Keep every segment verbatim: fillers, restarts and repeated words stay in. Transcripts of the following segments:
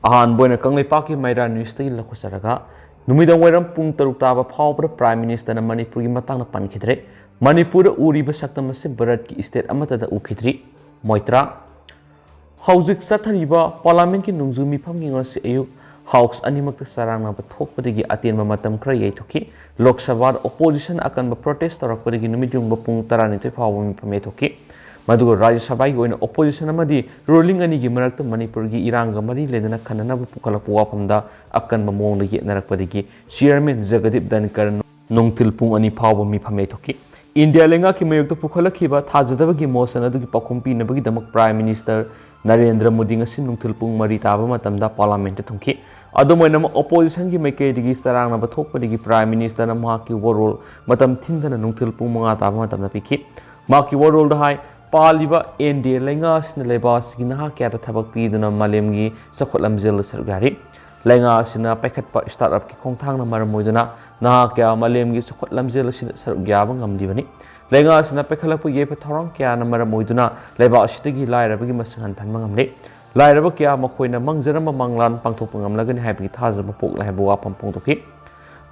ꯑꯍꯥꯟꯕ ꯑꯣꯏꯅ ꯀꯪꯂꯩꯄꯥꯛꯀꯤ ꯃꯩꯔꯥ ꯅ꯭ꯌꯨꯁꯇꯒꯤ ꯂꯧꯈꯠꯆꯔꯒ, ꯅꯨꯃꯤꯗꯥꯡ ꯋꯥꯏꯔꯝ ꯄꯨꯡ ꯇꯔꯨꯛ ꯇꯥꯕ ꯐꯥꯎꯕꯗ ꯄ꯭ꯔꯥꯏꯝ ꯃꯤꯅꯤꯁꯇꯔꯅ ꯃꯅꯤꯄꯨꯔꯒꯤ ꯃꯇꯥꯡꯗ ꯄꯟꯈꯤꯗ꯭ꯔꯦ꯫ ꯃꯅꯤꯄꯨꯔꯗ ꯎꯔꯤꯕ ꯁꯛꯇꯝ ꯑꯁꯤ ꯚꯥꯔꯠꯀꯤ ꯁ꯭ꯇꯦꯠ ꯑꯃꯠꯇꯗ ꯎꯈꯤꯗ꯭ꯔꯤ꯫ ꯃꯣꯏꯇ꯭ꯔꯥ꯫ ꯍꯧꯖꯤꯛ ꯆꯠꯊꯔꯤꯕ ꯄꯥꯔꯂꯥꯃꯦꯟꯠꯀꯤ ꯅꯣꯡꯖꯨ ꯃꯤꯐꯝꯒꯤ ꯉꯁꯤ ꯑꯌꯨꯛ ꯍꯥꯎꯁ ꯑꯅꯤꯃꯛꯇ ꯆꯔꯥꯡꯅꯕ ꯊꯣꯛꯄꯗꯒꯤ ꯑꯇꯦꯟꯕ ꯃꯇꯝ ꯈꯔ ꯌꯩꯊꯣꯛꯈꯤ꯫ ꯂꯣꯛ ꯁꯚꯥꯗ ꯑꯣꯄꯣꯖꯤꯁꯟ ꯑꯀꯟꯕ ꯄ꯭ꯔꯣꯇꯦꯁ ꯇꯧꯔꯛꯄꯗꯒꯤ ꯅꯨꯃꯤꯠ ꯌꯨꯡꯕ ꯄꯨꯡ ꯇꯔꯥꯅꯤꯊꯣꯏ ꯐꯥꯎꯕ ꯃꯤꯐꯝ ꯌꯩꯊꯣꯛꯈꯤ꯫ ꯃꯗꯨꯒ ꯔꯥꯖ꯭ꯌ ꯁꯚꯥꯒꯤ ꯑꯣꯏꯅ ꯑꯣꯄꯣꯖꯤꯁꯟ ꯑꯃꯗꯤ ꯔꯨꯂꯤꯡ ꯑꯅꯤꯒꯤ ꯃꯔꯛꯇ ꯃꯅꯤꯄꯨꯔꯒꯤ ꯏꯔꯥꯡꯒ ꯃꯔꯤ ꯂꯩꯅꯅ ꯈꯟꯅꯅꯕ ꯄꯨꯈꯠꯂꯛꯄ ꯋꯥꯐꯝꯗ ꯑꯀꯟꯕ ꯃꯑꯣꯡꯗ ꯌꯦꯠꯅꯔꯛꯄꯗꯒꯤ ꯆꯤꯌꯔꯃꯦꯟ ꯖꯒꯗꯤꯞ ꯙꯟꯀꯔ ꯅꯨꯡꯊꯤꯜ ꯄꯨꯡ ꯑꯅꯤ ꯐꯥꯎꯕ ꯃꯤꯐꯝ ꯌꯩꯊꯣꯛꯈꯤ꯫ ꯏꯟꯗꯤꯌꯥ ꯂꯩꯉꯥꯛꯀꯤ ꯃꯥꯌꯣꯛꯇ ꯄꯨꯈꯠꯂꯛꯈꯤꯕ ꯊꯥꯖꯗꯕꯒꯤ ꯃꯣꯁꯟ ꯑꯗꯨꯒꯤ ꯄꯥꯎꯈꯨꯝ ꯄꯤꯅꯕꯒꯤꯗꯃꯛ ꯄ꯭ꯔꯥꯏꯝ ꯃꯤꯅꯤꯁꯇꯔ ꯅꯔꯦꯟꯗ꯭ꯔ ꯃꯣꯗꯤ ꯉꯁꯤ ꯅꯨꯡꯊꯤꯜ ꯄꯨꯡ ꯃꯔꯤ ꯇꯥꯕ ꯃꯇꯝꯗ ꯄꯥꯔꯂꯥꯃꯦꯟꯠꯇ ꯊꯨꯡꯈꯤ꯫ ꯑꯗꯨꯝ ꯑꯣꯏꯅꯃꯛ, ꯑꯣꯄꯣꯖꯤꯁꯟꯒꯤ ꯃꯥꯏꯀꯩꯗꯒꯤ ꯆꯔꯥꯡꯅꯕ ꯊꯣꯛꯄꯗꯒꯤ ꯄ꯭ꯔꯥꯏꯝ ꯃꯤꯅꯤꯁꯇꯔꯅ ꯃꯍꯥꯛꯀꯤ ꯋꯥꯔꯣꯜ ꯃꯇꯝ ꯊꯤꯟꯊꯅ ꯅꯨꯡꯊꯤꯜ ꯄꯨꯡ ꯃꯉꯥ ꯇꯥꯕ ꯃꯇꯝꯗ ꯄꯤꯈꯤ꯫ ꯃꯍꯥꯛꯀꯤ ꯋꯥꯔꯣꯜꯗ ꯍꯥꯏ, ꯄꯥꯜꯂꯤꯕ ꯑꯦꯟ ꯗꯤ ꯑꯦ ꯂꯩꯉꯥꯛ ꯑꯁꯤꯅ ꯂꯩꯕꯥꯛ ꯑꯁꯤꯒꯤ ꯅꯍꯥ ꯀꯌꯥꯗ ꯊꯕꯛ ꯄꯤꯗꯨꯅ ꯃꯥꯂꯦꯝꯒꯤ ꯆꯥꯎꯈꯠ ꯂꯝꯖꯦꯜꯗ ꯁꯔꯨꯛ ꯌꯥꯔꯤ꯫ ꯂꯩꯉꯥꯛ ꯑꯁꯤꯅ ꯄꯥꯏꯈꯠꯄ ꯁ꯭ꯇꯥꯔꯠ ꯑꯞꯀꯤ ꯈꯣꯡꯊꯥꯡꯅ ꯃꯔꯝ ꯑꯣꯏꯗꯨꯅ ꯅꯍꯥ ꯀꯌꯥ ꯃꯥꯂꯦꯝꯒꯤ ꯆꯥꯎꯈꯠ ꯂꯝꯖꯦꯜ ꯑꯁꯤꯗ ꯁꯔꯨꯛ ꯌꯥꯕ ꯉꯝꯂꯤꯕꯅꯤ꯫ ꯂꯩꯉꯥꯛ ꯑꯁꯤꯅ ꯄꯥꯏꯈꯠꯂꯛꯄ ꯌꯥꯏꯐ ꯊꯧꯔꯥꯡ ꯀꯌꯥꯅ ꯃꯔꯝ ꯑꯣꯏꯗꯨꯅ ꯂꯩꯕꯥꯛ ꯑꯁꯤꯗꯒꯤ ꯂꯥꯏꯔꯕꯒꯤ ꯃꯁꯤꯡ ꯍꯟꯊꯍꯟꯕ ꯉꯝꯂꯦ꯫ ꯂꯥꯏꯔꯕ ꯀꯌꯥ ꯃꯈꯣꯏꯅ ꯃꯪꯖꯔꯝꯕ ꯃꯪꯂꯥꯟ ꯄꯥꯡꯊꯣꯛꯄ ꯉꯝꯂꯒꯅꯤ ꯍꯥꯏꯕꯒꯤ ꯊꯥꯖꯕ ꯄꯣꯛꯂꯦ ꯍꯥꯏꯕ ꯋꯥꯐꯝ ꯐꯣꯡꯗꯣꯛꯈꯤ꯫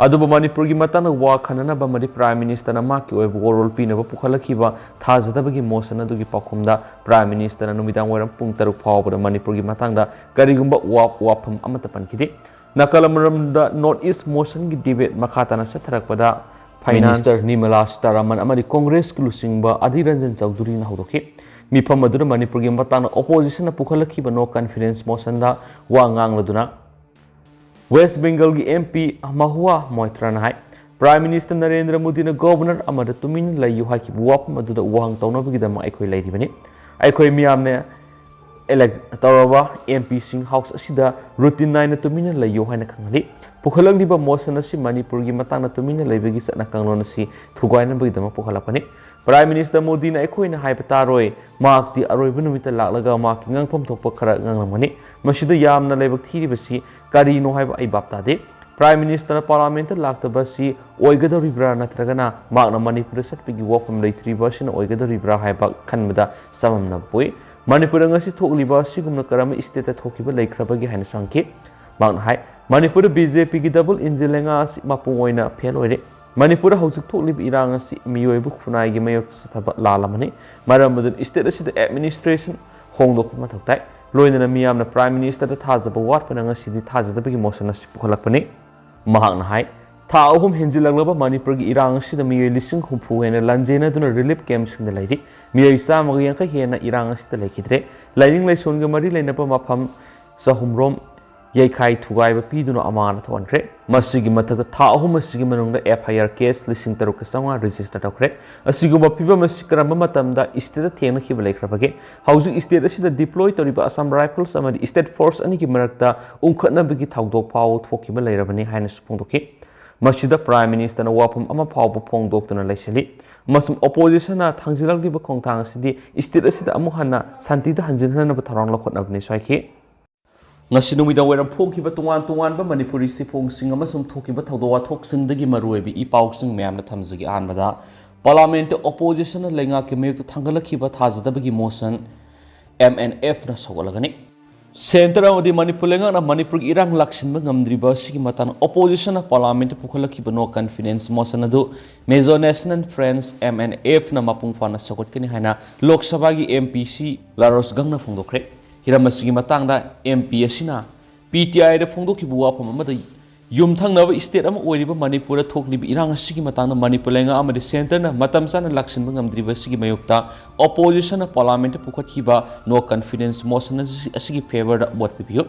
ꯑꯗꯨꯕꯨ ꯃꯅꯤꯄꯨꯔꯒꯤ ꯃꯇꯥꯡꯗ ꯋꯥ ꯈꯟꯅꯅꯕ ꯑꯃꯗꯤ ꯄ꯭ꯔꯥꯏꯝ ꯃꯤꯅꯤꯁꯇꯔꯅ ꯃꯍꯥꯛꯀꯤ ꯑꯣꯏꯕ ꯋꯥꯔꯣꯜ ꯄꯤꯅꯕ ꯄꯨꯈꯠꯂꯛꯈꯤꯕ ꯊꯥꯖꯗꯕꯒꯤ ꯃꯣꯁꯟ ꯑꯗꯨꯒꯤ ꯄꯥꯎꯈꯨꯝꯗ ꯄ꯭ꯔꯥꯏꯝ ꯃꯤꯅꯤꯁꯇꯔꯅ ꯅꯨꯃꯤꯗꯥꯡ ꯋꯥꯏꯔꯝ ꯄꯨꯡ ꯇꯔꯨꯛ ꯐꯥꯎꯕꯗ ꯃꯅꯤꯄꯨꯔꯒꯤ ꯃꯇꯥꯡꯗ ꯀꯔꯤꯒꯨꯝꯕ ꯋꯥ-, ꯋꯥꯐꯝ ꯑꯃꯠꯇ ꯄꯟꯈꯤꯗꯦ꯫ ꯅꯥꯀꯜ ꯑꯃꯔꯣꯝꯗ ꯅꯣꯔꯠ ꯏꯁ ꯃꯣꯁꯟꯒꯤ ꯗꯤꯕꯦꯠ ꯃꯈꯥ ꯇꯥꯅ ꯆꯠꯊꯔꯛꯄꯗ ꯐꯥꯏꯅꯥꯟꯁ ꯃꯤꯅꯤꯁꯇꯔ ꯅꯤꯔꯃꯂꯥ ꯁꯤꯇꯥꯔꯥꯃꯟ ꯑꯃꯗꯤ ꯀꯣꯡꯒ꯭ꯔꯦꯁꯀꯤ ꯂꯨꯆꯤꯡꯕ ꯑꯙꯤꯔ ꯔꯟꯖꯟ ꯆꯧꯙꯨꯔꯤꯅ ꯍꯧꯗꯣꯛꯈꯤ꯫ ꯃꯤꯐꯝ ꯑꯗꯨꯗ ꯃꯅꯤꯄꯨꯔꯒꯤ ꯃꯇꯥꯡꯗ ꯑꯣꯄꯣꯖꯤꯁꯟꯅ ꯄꯨꯈꯠꯂꯛꯈꯤꯕ ꯅꯣ ꯀꯟꯐꯤꯗꯦꯟꯁ ꯃꯣꯁꯟꯗ ꯋꯥ ꯉꯥꯡꯂꯗꯨꯅ ꯋꯦꯁ ꯕꯦꯡꯒꯜꯒꯤ ꯑꯦꯝ ꯄꯤ ꯃꯍꯨꯋꯥ ꯃꯣꯏꯇ꯭ꯔꯥꯅ ꯍꯥꯏ, ꯄ꯭ꯔꯥꯏꯝ ꯃꯤꯅꯤꯁꯇꯔ ꯅꯔꯦꯟꯗ꯭ꯔ ꯃꯣꯗꯤꯅ ꯒꯣꯚꯔꯅꯔ ꯑꯃꯗ ꯇꯨꯃꯤꯟꯅ ꯂꯩꯌꯨ ꯍꯥꯏꯈꯤꯕ ꯋꯥꯐꯝ ꯑꯗꯨꯗ ꯋꯥꯍꯪ ꯇꯧꯅꯕꯒꯤꯗꯃꯛ ꯑꯩꯈꯣꯏ ꯂꯩꯔꯤꯕꯅꯤ꯫ ꯑꯩꯈꯣꯏ ꯃꯤꯌꯥꯝꯅ ꯏꯂꯦꯛ ꯇꯧꯔꯕ ꯑꯦꯝ ꯄꯤꯁꯤꯡ ꯍꯥꯎꯁ ꯑꯁꯤꯗ ꯔꯨꯇꯤꯟ ꯅꯥꯏꯅ ꯇꯨꯃꯤꯟꯅ ꯂꯩꯌꯨ ꯍꯥꯏꯅ ꯈꯪꯍꯜꯂꯤ꯫ ꯄꯨꯈꯠꯂꯛꯂꯤꯕ ꯃꯣꯁꯟ ꯑꯁꯤ ꯃꯅꯤꯄꯨꯔꯒꯤ ꯃꯇꯥꯡꯗ ꯇꯨꯃꯤꯟꯅ ꯂꯩꯕꯒꯤ ꯆꯠꯅ ꯀꯥꯡꯂꯣꯟ ꯑꯁꯤ ꯊꯨꯒꯥꯏꯅꯕꯒꯤꯗꯃꯛ ꯄꯨꯈꯠꯂꯛꯄꯅꯤ꯫ ꯄ꯭ꯔꯥꯏꯝ ꯃꯤꯅꯤꯁꯇꯔ ꯃꯣꯗꯤꯅ ꯑꯩꯈꯣꯏꯅ ꯍꯥꯏꯕ ꯇꯥꯔꯣꯏ, ꯃꯍꯥꯛꯇꯤ ꯑꯔꯣꯏꯕ ꯅꯨꯃꯤꯠꯇ ꯂꯥꯛꯂꯒ ꯃꯍꯥꯛꯀꯤ ꯉꯥꯡꯐꯝ ꯊꯣꯛꯄ ꯈꯔ ꯉꯥꯡꯂꯝꯒꯅꯤ꯫ ꯃꯁꯤꯗ ꯌꯥꯝꯅ ꯂꯥꯏꯕꯛ ꯊꯤꯔꯤꯕꯁꯤ ꯀꯔꯤꯅꯣ ꯍꯥꯏꯕ ꯑꯩ ꯚꯥꯞ ꯇꯥꯗꯦ꯫ ꯄ꯭ꯔꯥꯏꯝ ꯃꯤꯅꯤꯁꯇꯔꯅ ꯄꯥꯔꯂꯥꯃꯦꯟꯠꯇ ꯂꯥꯛꯇꯕ ꯑꯁꯤ ꯑꯣꯏꯒꯗꯧꯔꯤꯕ꯭ꯔꯥ ꯅꯠꯇ꯭ꯔꯒꯅ ꯃꯍꯥꯛꯅ ꯃꯅꯤꯄꯨꯔꯗ ꯆꯠꯄꯒꯤ ꯋꯥꯐꯝ ꯂꯩꯇ꯭ꯔꯤꯕ ꯑꯁꯤꯅ ꯑꯣꯏꯒꯗꯧꯔꯤꯕ꯭ꯔꯥ ꯍꯥꯏꯕ ꯈꯟꯕꯗ ꯆꯃꯝꯅꯕ ꯄꯣꯛꯏ꯫ ꯃꯅꯤꯄꯨꯔꯗ ꯉꯁꯤ ꯊꯣꯛꯂꯤꯕ ꯑꯁꯤꯒꯨꯝꯅ ꯀꯔꯝꯕ state ꯊꯣꯛꯈꯤꯕ ꯂꯩꯈ꯭ꯔꯕꯒꯦ ꯍꯥꯏꯅ ꯍꯪꯈꯤ꯫ ꯃꯍꯥꯛꯅ ꯍꯥꯏ, ꯃꯅꯤꯄꯨꯔꯗ BJPꯒꯤ double engine ꯂꯩꯉꯥꯛ ꯑꯁꯤ ꯃꯄꯨꯡ ꯑꯣꯏꯅ fail ꯑꯣꯏꯔꯦ꯫ ꯃꯅꯤꯄꯨꯔꯗ ꯍꯧꯖꯤꯛ ꯊꯣꯛꯂꯤꯕ ꯏꯔꯥꯡ ꯑꯁꯤ ꯃꯤꯑꯣꯏꯕ ꯈꯨꯟꯅꯥꯏꯒꯤ ꯃꯥꯌꯣꯛꯇ ꯆꯠꯊꯕ ꯂꯥꯜ ꯑꯃꯅꯤ꯫ ꯃꯔꯝ ꯑꯗꯨꯅ state ꯑꯁꯤꯗ administration ꯍꯣꯡꯗꯣꯛꯄ ꯃꯊꯧ ꯇꯥꯏ꯫ ꯂꯣꯏꯅꯅ ꯃꯤꯌꯥꯝꯅ Prime Ministerꯗ ꯊꯥꯖꯕ ꯋꯥꯠꯄꯅ ꯉꯁꯤꯗꯤ ꯊꯥꯖꯗꯕꯒꯤ motion ꯑꯁꯤ ꯄꯨꯈꯠꯂꯛꯄꯅꯤ꯫ ꯃꯍꯥꯛꯅ ꯍꯥꯏ, ꯊꯥ ꯑꯍꯨꯝ ꯍꯦꯟꯖꯤꯜꯂꯛꯂꯕ ꯃꯅꯤꯄꯨꯔꯒꯤ ꯏꯔꯥꯡ ꯑꯁꯤꯗ ꯃꯤꯑꯣꯏ ꯂꯤꯁꯤꯡ ꯍꯨꯝꯐꯨ ꯍꯦꯟꯅ ꯂꯥꯟꯖꯦꯟꯅꯗꯨꯅ relief campꯁꯤꯡꯗ ꯂꯩꯔꯤ꯫ ꯃꯤꯑꯣꯏ ꯆꯥꯝꯃꯒ ꯌꯥꯡꯈꯩ ꯍꯦꯟꯅ ꯏꯔꯥꯡ ꯑꯁꯤꯗ ꯂꯩꯈꯤꯗ꯭ꯔꯦ꯫ ꯂꯥꯏꯅꯤꯡ ꯂꯥꯏꯁꯣꯟꯒ ꯃꯔꯤ ꯂꯩꯅꯕ ꯃꯐꯝ ꯆꯍꯨꯝꯔꯣꯝ ꯌꯩꯈꯥꯏ ꯊꯨꯒꯥꯏꯕ ꯄꯤꯗꯨꯅ ꯑꯃꯥꯡ ꯑꯊꯥ ꯊꯣꯛꯍꯟꯈ꯭ꯔꯦ꯫ ꯃꯁꯤꯒꯤ ꯃꯊꯛꯇ ꯊꯥ ꯑꯍꯨꯝ ꯑꯁꯤꯒꯤ ꯃꯅꯨꯡꯗ FIR case ꯂꯤꯁꯤꯡ ꯇꯔꯨꯛꯀ ꯆꯥꯝꯃꯉꯥ register ꯇꯧꯈ꯭ꯔꯦ꯫ ꯑꯁꯤꯒꯨꯝꯕ ꯐꯤꯚꯝ ꯑꯁꯤ ꯀꯔꯝꯕ ꯃꯇꯝꯗ stateꯇ ꯊꯦꯡꯅꯈꯤꯕ ꯂꯩꯈ꯭ꯔꯕꯒꯦ? ꯍꯧꯖꯤꯛ state ꯑꯁꯤꯗ deploy ꯇꯧꯔꯤꯕ Assam Rifles ꯑꯃꯗꯤ state force ꯑꯅꯤꯒꯤ ꯃꯔꯛꯇ ꯎꯪꯈꯠꯅꯕꯒꯤ ꯊꯧꯗꯣꯛ ꯐꯥꯎꯕ ꯊꯣꯛꯈꯤꯕ ꯂꯩꯔꯕꯅꯤ ꯍꯥꯏꯅꯁꯨ ꯐꯣꯡꯗꯣꯛꯈꯤ꯫ ꯃꯁꯤꯗ Prime Ministerꯅ ꯋꯥꯐꯝ ꯑꯃ ꯐꯥꯎꯕ ꯐꯣꯡꯗꯣꯛꯇꯨꯅ ꯂꯩꯁꯤꯜꯂꯤ꯫ ꯑꯃꯁꯨꯡ oppositionꯅ ꯊꯥꯡꯖꯤꯜꯂꯛꯂꯤꯕ ꯈꯣꯡꯊꯥꯡ ꯑꯁꯤꯗꯤ state ꯑꯁꯤꯗ ꯑꯃꯨꯛ ꯍꯟꯅ ꯁꯥꯟꯇꯤꯗ ꯍꯟꯖꯤꯟꯍꯟꯅꯕ ꯊꯧꯔꯥꯡ ꯂꯧꯈꯠꯅꯕꯅꯤ ꯍꯥꯏꯈꯤ꯫ ꯉꯁꯤ ꯅꯨꯃꯤꯗꯥꯡ ꯋꯥꯏꯔꯝ ꯐꯣꯡꯈꯤꯕ ꯇꯣꯉꯥꯟ ꯇꯣꯉꯥꯟꯕ ꯃꯅꯤꯄꯨꯔꯤ ꯆꯦꯐꯣꯡꯁꯤꯡ ꯑꯃꯁꯨꯡ ꯊꯣꯛꯈꯤꯕ ꯊꯧꯗꯣꯛ ꯋꯥꯊꯣꯛꯁꯤꯡꯗꯒꯤ ꯃꯔꯨꯑꯣꯏꯕ ꯏ ꯄꯥꯎꯁꯤꯡ ꯃꯌꯥꯝꯅ ꯊꯝꯖꯒꯦ꯫ ꯑꯍꯥꯟꯕꯗ, Parliamentꯇ oppositionꯅ ꯂꯩꯉꯥꯛꯀꯤ ꯃꯥꯌꯣꯛꯇ ꯊꯥꯡꯒꯠꯂꯛꯈꯤꯕ ꯊꯥꯖꯗꯕꯒꯤ motion MNFꯅ ꯁꯧꯒꯠꯂꯒꯅꯤ꯫ Centre ꯑꯃꯗꯤ ꯃꯅꯤꯄꯨꯔ ꯂꯩꯉꯥꯛꯅ ꯃꯅꯤꯄꯨꯔꯒꯤ ꯏꯔꯥꯡ ꯂꯥꯛꯁꯤꯟꯕ ꯉꯝꯗ꯭ꯔꯤꯕ ꯑꯁꯤꯒꯤ ꯃꯇꯥꯡꯗ oppositionꯅ Parliamentꯇ ꯄꯨꯈꯠꯂꯛꯈꯤꯕ no confidence motion ꯑꯗꯨ Mizo National Front, MNFꯅ ꯃꯄꯨꯡ ꯐꯥꯅ ꯁꯧꯒꯠꯀꯅꯤ ꯍꯥꯏꯅ ꯂꯣꯛ ꯁꯚꯥꯒꯤ MP ꯁꯤ ꯂꯥꯔꯣꯁꯒꯪꯅ ꯐꯣꯡꯗꯣꯛꯈ꯭ꯔꯦ꯫ ꯍꯤꯔꯝ ꯑꯁꯤꯒꯤ ꯃꯇꯥꯡꯗ MP ꯑꯁꯤꯅ PTIꯗ ꯐꯣꯡꯗꯣꯛꯈꯤꯕ ꯋꯥꯐꯝ ꯑꯃꯗ, ꯌꯨꯝꯊꯪꯅꯕ state ꯑꯃ ꯑꯣꯏꯔꯤꯕ ꯃꯅꯤꯄꯨꯔꯗ ꯊꯣꯛꯂꯤꯕ ꯏꯔꯥꯡ ꯑꯁꯤꯒꯤ ꯃꯇꯥꯡꯗ ꯃꯅꯤꯄꯨꯔ ꯂꯩꯉꯥꯛ ꯑꯃꯗꯤ Centreꯅ ꯃꯇꯝ ꯆꯥꯅ ꯂꯥꯛꯁꯤꯟꯕ ꯉꯝꯗ꯭ꯔꯤꯕ ꯑꯁꯤꯒꯤ ꯃꯥꯌꯣꯛꯇ oppositionꯅ Parliamentꯇ ꯄꯨꯈꯠꯈꯤꯕ no confidence motion ꯑꯁꯤ, ꯑꯁꯤꯒꯤ favourꯗ vote ꯄꯤꯕꯤꯌꯨ꯫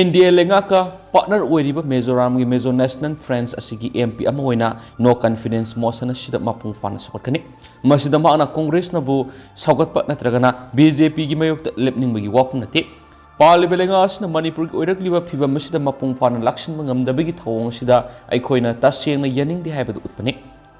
NDA ꯂꯩꯉꯥꯛꯀ partner ꯑꯣꯏꯔꯤꯕ ꯃꯤꯖꯣꯔꯥꯝꯒꯤ Mizo National Front ꯑꯁꯤꯒꯤ MP ꯑꯃ ꯑꯣꯏꯅ no confidence motion ꯑꯁꯤꯗ ꯃꯄꯨꯡ ꯐꯥꯅ ꯁꯧꯒꯠꯀꯅꯤ꯫ ꯃꯁꯤꯗ ꯃꯍꯥꯛꯅ Congressꯅꯕꯨ ꯁꯧꯒꯠꯄ ꯅꯠꯇ꯭ꯔꯒꯅ BJPꯒꯤ ꯃꯥꯌꯣꯛꯇ ꯂꯦꯞꯅꯤꯡꯕꯒꯤ ꯋꯥꯐꯝ ꯅꯠꯇꯦ꯫ ꯄꯥꯜꯂꯤꯕ ꯂꯩꯉꯥꯛ ꯑꯁꯤꯅ ꯃꯅꯤꯄꯨꯔꯒꯤ ꯑꯣꯏꯔꯛꯂꯤꯕ ꯐꯤꯚꯝ ꯑꯁꯤꯗ ꯃꯄꯨꯡ ꯐꯥꯅ ꯂꯥꯛꯁꯤꯟꯕ ꯉꯝꯗꯕꯒꯤ ꯊꯧꯑꯣꯡ ꯑꯁꯤꯗ ꯑꯩꯈꯣꯏꯅ ꯇꯁꯦꯡꯅ ꯌꯥꯅꯤꯡꯗꯦ ꯍꯥꯏꯕꯗꯨ ꯎꯠꯄꯅꯤ꯫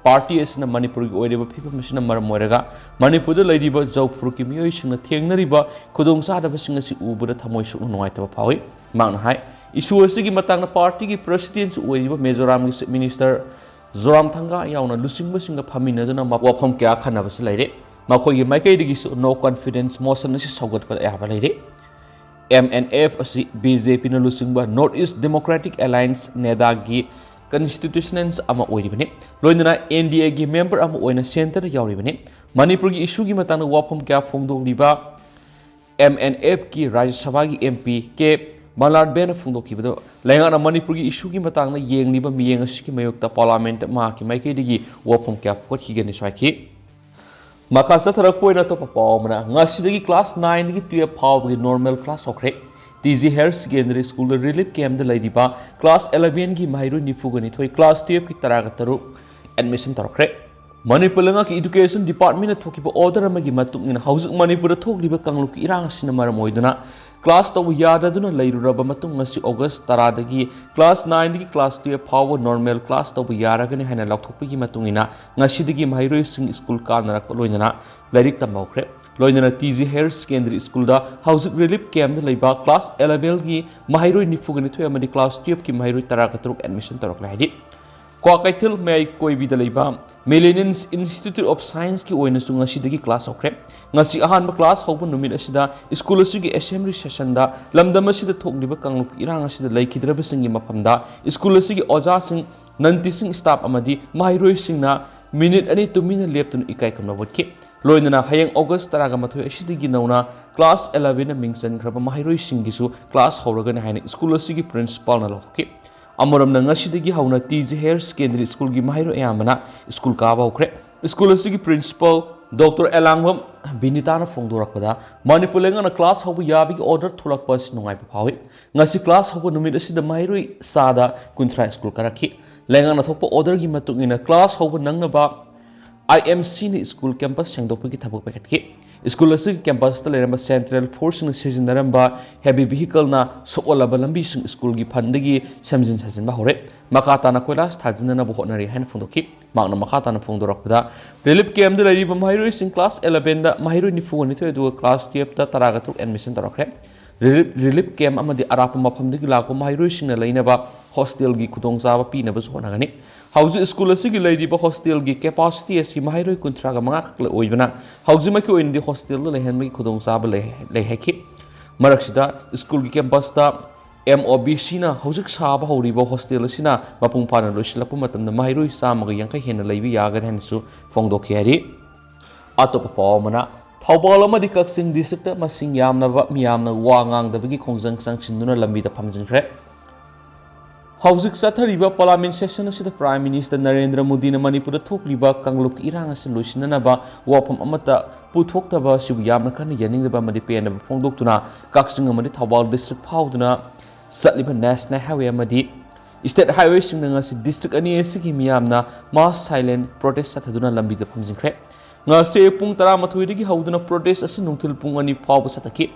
Party ꯑꯁꯤꯅ ꯃꯅꯤꯄꯨꯔꯒꯤ ꯑꯣꯏꯔꯤꯕ ꯐꯤꯚꯝ ꯑꯁꯤꯅ ꯃꯔꯝ ꯑꯣꯏꯔꯒ ꯃꯅꯤꯄꯨꯔꯗ ꯂꯩꯔꯤꯕ ꯖꯧ ꯐꯨꯔꯨꯞꯀꯤ ꯃꯤꯑꯣꯏꯁꯤꯡꯅ ꯊꯦꯡꯅꯔꯤꯕ ꯈꯨꯗꯣꯡꯆꯥꯗꯕꯁꯤꯡ ꯑꯁꯤ ꯎꯕꯗ ꯊꯃꯣꯏ ꯁꯣꯛꯅ ꯅꯨꯡꯉꯥꯏꯇꯕ ꯐꯥꯎꯏ꯫ ꯃꯍꯥꯛꯅ ꯍꯥꯏ, issue ꯑꯁꯤꯒꯤ ꯃꯇꯥꯡꯗ partyꯒꯤ presidentꯁꯨ ꯑꯣꯏꯔꯤꯕ ꯃꯤꯖꯣꯔꯥꯝꯒꯤ Chief Minister ꯖꯣꯔꯥꯝꯊꯪꯒꯥ ꯌꯥꯎꯅ ꯂꯨꯆꯤꯡꯕꯁꯤꯡꯒ ꯐꯝꯃꯤꯟꯅꯗꯨꯅ ꯋꯥꯐꯝ ꯀꯌꯥ ꯈꯟꯅꯕꯁꯨ ꯂꯩꯔꯦ꯫ ꯃꯈꯣꯏꯒꯤ ꯃꯥꯏꯀꯩꯗꯒꯤꯁꯨ no confidence motion ꯑꯁꯤ ꯁꯧꯒꯠꯄꯗ ꯑꯌꯥꯕ ꯂꯩꯔꯦ꯫ ꯑꯦꯝ ꯑꯦꯟ ꯑꯦꯐ ꯑꯁꯤ ꯕꯤ ꯖꯦ ꯄꯤꯅ ꯂꯨꯆꯤꯡꯕ North East Democratic Alliance, ꯅꯦꯗꯥꯒꯤ constituents ꯑꯃ ꯑꯣꯏꯔꯤꯕꯅꯤ꯫ ꯂꯣꯏꯅꯅ ꯑꯦꯟ ꯗꯤ ꯑꯦꯒꯤ member ꯑꯃ ꯑꯣꯏꯅ centreꯗ ꯌꯥꯎꯔꯤꯕꯅꯤ꯫ ꯃꯅꯤꯄꯨꯔꯒꯤ issueꯒꯤ ꯃꯇꯥꯡꯗ ꯋꯥꯐꯝ ꯀꯌꯥ ꯐꯣꯡꯗꯣꯛꯂꯤꯕ ꯑꯦꯝ ꯑꯦꯟ ꯑꯦꯐꯀꯤ ꯔꯥꯖ꯭ꯌ ꯁꯚꯥꯒꯤ ꯑꯦꯝ ꯄꯤ ꯀꯦ ꯃꯂꯥꯔꯕꯦꯅ ꯐꯣꯡꯗꯣꯛꯈꯤꯕꯗ, ꯂꯩꯉꯥꯛꯅ ꯃꯅꯤꯄꯨꯔꯒꯤ issueꯒꯤ ꯃꯇꯥꯡꯗ ꯌꯦꯡꯂꯤꯕ ꯃꯤꯠꯌꯦꯡ ꯑꯁꯤꯒꯤ ꯃꯥꯌꯣꯛꯇ parliamentꯇ ꯃꯍꯥꯛꯀꯤ ꯃꯥꯏꯀꯩꯗꯒꯤ ꯋꯥꯐꯝ ꯀꯌꯥ ꯐꯣꯡꯒꯠꯈꯤꯒꯅꯤꯁꯨ ꯍꯥꯏꯈꯤ꯫ ꯃꯈꯥ ꯆꯠꯊꯔꯛꯄ ꯑꯣꯏꯅ ꯑꯇꯣꯞꯄ ꯄꯥꯎ ꯑꯃꯅ, ꯉꯁꯤꯗꯒꯤ class nineꯗꯒꯤ twelve ꯐꯥꯎꯕꯒꯤ normal class ꯍꯧꯈ꯭ꯔꯦ꯫ T G Higher Secondary Schoolꯗ relief campꯗ ꯂꯩꯔꯤꯕ class elevenꯒꯤ ꯃꯍꯩꯔꯣꯏ ꯅꯤꯐꯨꯒ ꯅꯤꯊꯣꯏ class twelveꯀꯤ ꯇꯔꯥꯒ ꯇꯔꯨꯛ admission ꯇꯧꯔꯛꯈ꯭ꯔꯦ꯫ ꯃꯅꯤꯄꯨꯔ ꯂꯩꯉꯥꯛꯀꯤ education departmentꯅ ꯊꯣꯛꯈꯤꯕ order ꯑꯃꯒꯤ ꯃꯇꯨꯡ ꯏꯟꯅ, ꯍꯧꯖꯤꯛ ꯃꯅꯤꯄꯨꯔꯗ ꯊꯣꯛꯂꯤꯕ ꯀꯥꯡꯂꯨꯞꯀꯤ ꯏꯔꯥꯡ ꯑꯁꯤꯅ ꯃꯔꯝ ꯑꯣꯏꯗꯨꯅ class ꯇꯧꯕ ꯌꯥꯗꯗꯨꯅ ꯂꯩꯔꯨꯔꯕ ꯃꯇꯨꯡ, ꯉꯁꯤ August ꯇꯔꯥꯗꯒꯤ class nineꯗꯒꯤ class twelve ꯐꯥꯎꯕ normal class ꯇꯧꯕ ꯌꯥꯔꯒꯅꯤ ꯍꯥꯏꯅ ꯂꯥꯎꯊꯣꯛꯄꯒꯤ ꯃꯇꯨꯡ ꯏꯟꯅ, ꯉꯁꯤꯗꯒꯤ ꯃꯍꯩꯔꯣꯏꯁꯤꯡ school ꯀꯥꯅꯔꯛꯄ ꯂꯣꯏꯅꯅ ꯂꯥꯏꯔꯤꯛ ꯇꯝꯕ ꯍꯧꯈ꯭ꯔꯦ꯫ ꯂꯣꯏꯅꯅ ꯇꯤ ꯖꯤ Higher Secondary Schoolꯗ ꯍꯧꯖꯤꯛ relief campꯗ ꯂꯩꯕ class elevenꯒꯤ ꯃꯍꯩꯔꯣꯏ ꯅꯤꯐꯨꯒ ꯅꯤꯊꯣꯏ ꯑꯃꯗꯤ class twelveꯀꯤ ꯃꯍꯩꯔꯣꯏ ꯇꯔꯥꯒ ꯇꯔꯨꯛ admission ꯇꯧꯔꯛꯂꯦ ꯍꯥꯏꯔꯤ꯫ ꯀ꯭ꯋꯥꯀꯩꯊꯦꯜ ꯃꯌꯥꯏ ꯀꯣꯏꯕꯤꯗ ꯂꯩꯕ Millennium Institute of Scienceꯀꯤ ꯑꯣꯏꯅꯁꯨ ꯉꯁꯤꯗꯒꯤ class ꯍꯧꯈ꯭ꯔꯦ꯫ ꯉꯁꯤ ꯑꯍꯥꯟꯕ class ꯍꯧꯕ ꯅꯨꯃꯤꯠ ꯑꯁꯤꯗ school ꯑꯁꯤꯒꯤ assembly sessionꯗ ꯂꯝꯗꯝ ꯑꯁꯤꯗ ꯊꯣꯛꯂꯤꯕ ꯀꯥꯡꯂꯨꯞꯀꯤ ꯏꯔꯥꯡ ꯑꯁꯤꯗ ꯂꯩꯈꯤꯗ꯭ꯔꯕꯁꯤꯡꯒꯤ ꯃꯐꯝꯗ school ꯑꯁꯤꯒꯤ ꯑꯣꯖꯥꯁꯤꯡ, non-teaching staff ꯑꯃꯗꯤ ꯃꯍꯩꯔꯣꯏꯁꯤꯡꯅ minute ꯑꯅꯤ ꯇꯨꯃꯤꯟꯅ ꯂꯦꯞꯇꯨꯅ ꯏꯀꯥꯏ ꯈꯨꯝꯅꯕ ꯎꯠꯈꯤ꯫ ꯂꯣꯏꯅꯅ ꯍꯌꯦꯡ August ꯇꯔꯥꯒ ꯃꯥꯊꯣꯏ ꯑꯁꯤꯗꯒꯤ ꯅꯧꯅ class elevenꯗ ꯃꯤꯡ ꯆꯟꯈ꯭ꯔꯕ ꯃꯍꯩꯔꯣꯏꯁꯤꯡꯒꯤꯁꯨ class ꯍꯧꯔꯒꯅꯤ ꯍꯥꯏꯅ school ꯑꯁꯤꯒꯤ principalꯅ ꯂꯥꯎꯊꯣꯛꯈꯤ꯫ ꯑꯃꯔꯣꯝꯗ, ꯉꯁꯤꯗꯒꯤ ꯍꯧꯅ ꯇꯤ ꯖꯤ Higher Secondary Schoolꯒꯤ ꯃꯍꯩꯔꯣꯏ ꯑꯌꯥꯝꯕꯅ school ꯀꯥꯕ ꯍꯧꯈ꯭ꯔꯦ꯫ School ꯑꯁꯤꯒꯤ principal Doctor ꯑꯦꯂꯥꯡꯕꯝ ꯕꯤꯅꯤꯇꯥꯅ ꯐꯣꯡꯗꯣꯔꯛꯄꯗ, ꯃꯅꯤꯄꯨꯔ ꯂꯩꯉꯥꯛꯅ class ꯍꯧꯕ ꯌꯥꯕꯒꯤ order ꯊꯣꯛꯂꯛꯄ ꯑꯁꯤ ꯅꯨꯡꯉꯥꯏꯕ ꯐꯥꯎꯏ꯫ ꯉꯁꯤ class ꯍꯧꯕ ꯅꯨꯃꯤꯠ ꯑꯁꯤꯗ ꯃꯍꯩꯔꯣꯏ ꯆꯥꯗ ꯀꯨꯟꯊ꯭ꯔꯥ school ꯀꯥꯔꯛꯈꯤ꯫ ꯂꯩꯉꯥꯛꯅ ꯊꯣꯛꯄ orderꯒꯤ ꯃꯇꯨꯡ ꯏꯟꯅ class ꯍꯧꯕ ꯅꯪꯅꯕ I M Cꯅ school campus ꯁꯦꯡꯗꯣꯛꯄꯒꯤ ꯊꯕꯛ ꯄꯥꯏꯈꯠꯈꯤ꯫ School ꯑꯁꯤꯒꯤ campusꯇ ꯂꯩꯔꯝꯕ central forceꯁꯤꯡꯅ ꯁꯤꯖꯤꯟꯅꯔꯝꯕ heavy vehicleꯅ ꯁꯣꯛꯍꯜꯂꯕ ꯂꯝꯕꯤꯁꯤꯡ schoolꯒꯤ fundꯗꯒꯤ ꯁꯦꯝꯖꯤꯟ ꯁꯥꯖꯤꯟꯕ ꯍꯧꯔꯦ꯫ ꯃꯈꯥ ꯇꯥꯅ ꯀꯣꯏꯂꯥꯁ ꯊꯥꯖꯤꯟꯅꯅꯕ ꯍꯣꯠꯅꯔꯤ ꯍꯥꯏꯅ ꯐꯣꯡꯗꯣꯛꯈꯤ꯫ ꯃꯍꯥꯛꯅ ꯃꯈꯥ ꯇꯥꯅ ꯐꯣꯡꯗꯣꯔꯛꯄꯗ, relief campꯗ ꯂꯩꯔꯤꯕ ꯃꯍꯩꯔꯣꯏꯁꯤꯡ class elevenꯗ ꯃꯍꯩꯔꯣꯏ ꯅꯤꯐꯨꯒ ꯅꯤꯊꯣꯏ ꯑꯗꯨꯒ class twelveꯇ ꯇꯔꯥꯒ ꯇꯔꯨꯛ admission ꯇꯧꯔꯛꯈ꯭ꯔꯦ꯫ Relief, relief camp ꯑꯃꯗꯤ ꯑꯔꯥꯞꯄ ꯃꯐꯝꯗꯒꯤ ꯂꯥꯛꯄ ꯃꯍꯩꯔꯣꯏꯁꯤꯡꯅ ꯂꯩꯅꯕ hostelꯒꯤ ꯈꯨꯗꯣꯡꯆꯥꯕ ꯄꯤꯅꯕꯁꯨ ꯍꯣꯠꯅꯒꯅꯤ꯫ ꯍꯧꯖꯤꯛ ꯁ꯭ꯀꯨꯜ ꯑꯁꯤꯒꯤ ꯂꯩꯔꯤꯕ ꯍꯣꯁꯇꯦꯜꯒꯤ ꯀꯦꯄꯥꯁꯤꯇꯤ ꯑꯁꯤ ꯃꯍꯩꯔꯣꯏ ꯀꯨꯟꯊ꯭ꯔꯥꯒ ꯃꯉꯥ ꯈꯛ ꯑꯣꯏꯕꯅ ꯍꯧꯖꯤꯛꯃꯛꯀꯤ ꯑꯣꯏꯅꯗꯤ ꯍꯣꯁꯇꯦꯜꯗ ꯂꯩꯍꯟꯕꯒꯤ ꯈꯨꯗꯣꯡꯆꯥꯕ ꯂꯩ ꯂꯩ ꯍꯥꯏꯈꯤ꯫ ꯃꯔꯛꯁꯤꯗ ꯁ꯭ꯀꯨꯜꯒꯤ ꯀꯦꯝꯄꯁꯇ ꯑꯦꯝ ꯑꯣ ꯕꯤ ꯁꯤꯅ ꯍꯧꯖꯤꯛ ꯁꯥꯕ ꯍꯧꯔꯤꯕ ꯍꯣꯁꯇꯦꯜ ꯑꯁꯤꯅ ꯃꯄꯨꯡ ꯐꯥꯅ ꯂꯣꯏꯁꯤꯜꯂꯛꯄ ꯃꯇꯝꯗ ꯃꯍꯩꯔꯣꯏ ꯆꯥꯝꯃꯒ ꯌꯥꯡꯈꯩ ꯍꯦꯟꯅ ꯂꯩꯕ ꯌꯥꯒꯅꯤ ꯍꯥꯏꯅꯁꯨ ꯐꯣꯡꯗꯣꯛꯈꯤ ꯍꯥꯏꯔꯤ꯫ ꯑꯇꯣꯞꯄ ꯄꯥꯎ ꯑꯃꯅ, ꯊꯧꯕꯥꯜ ꯑꯃꯗꯤ ꯀꯛꯆꯤꯡ ꯗꯤꯁꯇ꯭ꯔꯤꯛꯇ ꯃꯁꯤꯡ ꯌꯥꯝꯂꯕ ꯃꯤꯌꯥꯝꯅ ꯋꯥ ꯉꯥꯡꯗꯕꯒꯤ ꯈꯣꯡꯖꯪ ꯆꯪꯁꯤꯟꯗꯨꯅ ꯂꯝꯕꯤꯗ ꯐꯝꯖꯤꯟꯈ꯭ꯔꯦ꯫ ꯍꯧꯖꯤꯛ ꯆꯠꯊꯔꯤꯕ ꯄꯥꯔꯂꯥꯃꯦꯟ ꯁꯦꯁꯟ ꯑꯁꯤꯗ ꯄ꯭ꯔꯥꯏꯝ ꯃꯤꯅꯤꯁꯇꯔ ꯅꯔꯦꯟꯗ꯭ꯔ ꯃꯣꯗꯤꯅ ꯃꯅꯤꯄꯨꯔꯗ ꯊꯣꯛꯂꯤꯕ ꯀꯥꯡꯂꯨꯞꯀꯤ ꯏꯔꯥꯡ ꯑꯁꯤ ꯂꯣꯏꯁꯤꯟꯅꯅꯕ ꯋꯥꯐꯝ ꯑꯃꯠꯇ ꯄꯨꯊꯣꯛꯇꯕ ꯑꯁꯤꯕꯨ ꯌꯥꯝꯅ ꯀꯟꯅ ꯌꯥꯅꯤꯡꯗꯕ ꯑꯃꯗꯤ ꯄꯦꯟꯗꯕ ꯐꯣꯡꯗꯣꯛꯇꯨꯅ ꯀꯛꯆꯤꯡ ꯑꯃꯗꯤ ꯊꯧꯕꯥꯜ ꯗꯤꯁꯇ꯭ꯔꯤꯛ ꯐꯥꯎꯗꯨꯅ ꯆꯠꯂꯤꯕ ꯅꯦꯁꯅꯦꯜ ꯍꯥꯏꯋꯦ ꯑꯃꯗꯤ ꯁ꯭ꯇꯦꯠ ꯍꯥꯏꯋꯦꯁꯤꯡꯗ ꯉꯁꯤ ꯗꯤꯁꯇ꯭ꯔꯤꯛ ꯑꯅꯤ ꯑꯁꯤꯒꯤ ꯃꯤꯌꯥꯝꯅ ꯃꯥꯁ ꯁꯥꯏꯂꯦꯟ ꯄ꯭ꯔꯣꯇꯦꯁ ꯆꯠꯊꯗꯨꯅ ꯂꯝꯕꯤꯗ ꯐꯝꯖꯤꯟꯈ꯭ꯔꯦ꯫ ꯉꯁꯤ ꯄꯨꯡ ꯇꯔꯥꯃꯥꯊꯣꯏꯗꯒꯤ ꯍꯧꯗꯨꯅ ꯄ꯭ꯔꯣꯇꯦꯁ ꯑꯁꯤ ꯅꯨꯡꯊꯤꯜ ꯄꯨꯡ ꯑꯅꯤ ꯐꯥꯎꯕ ꯆꯠꯊꯈꯤ꯫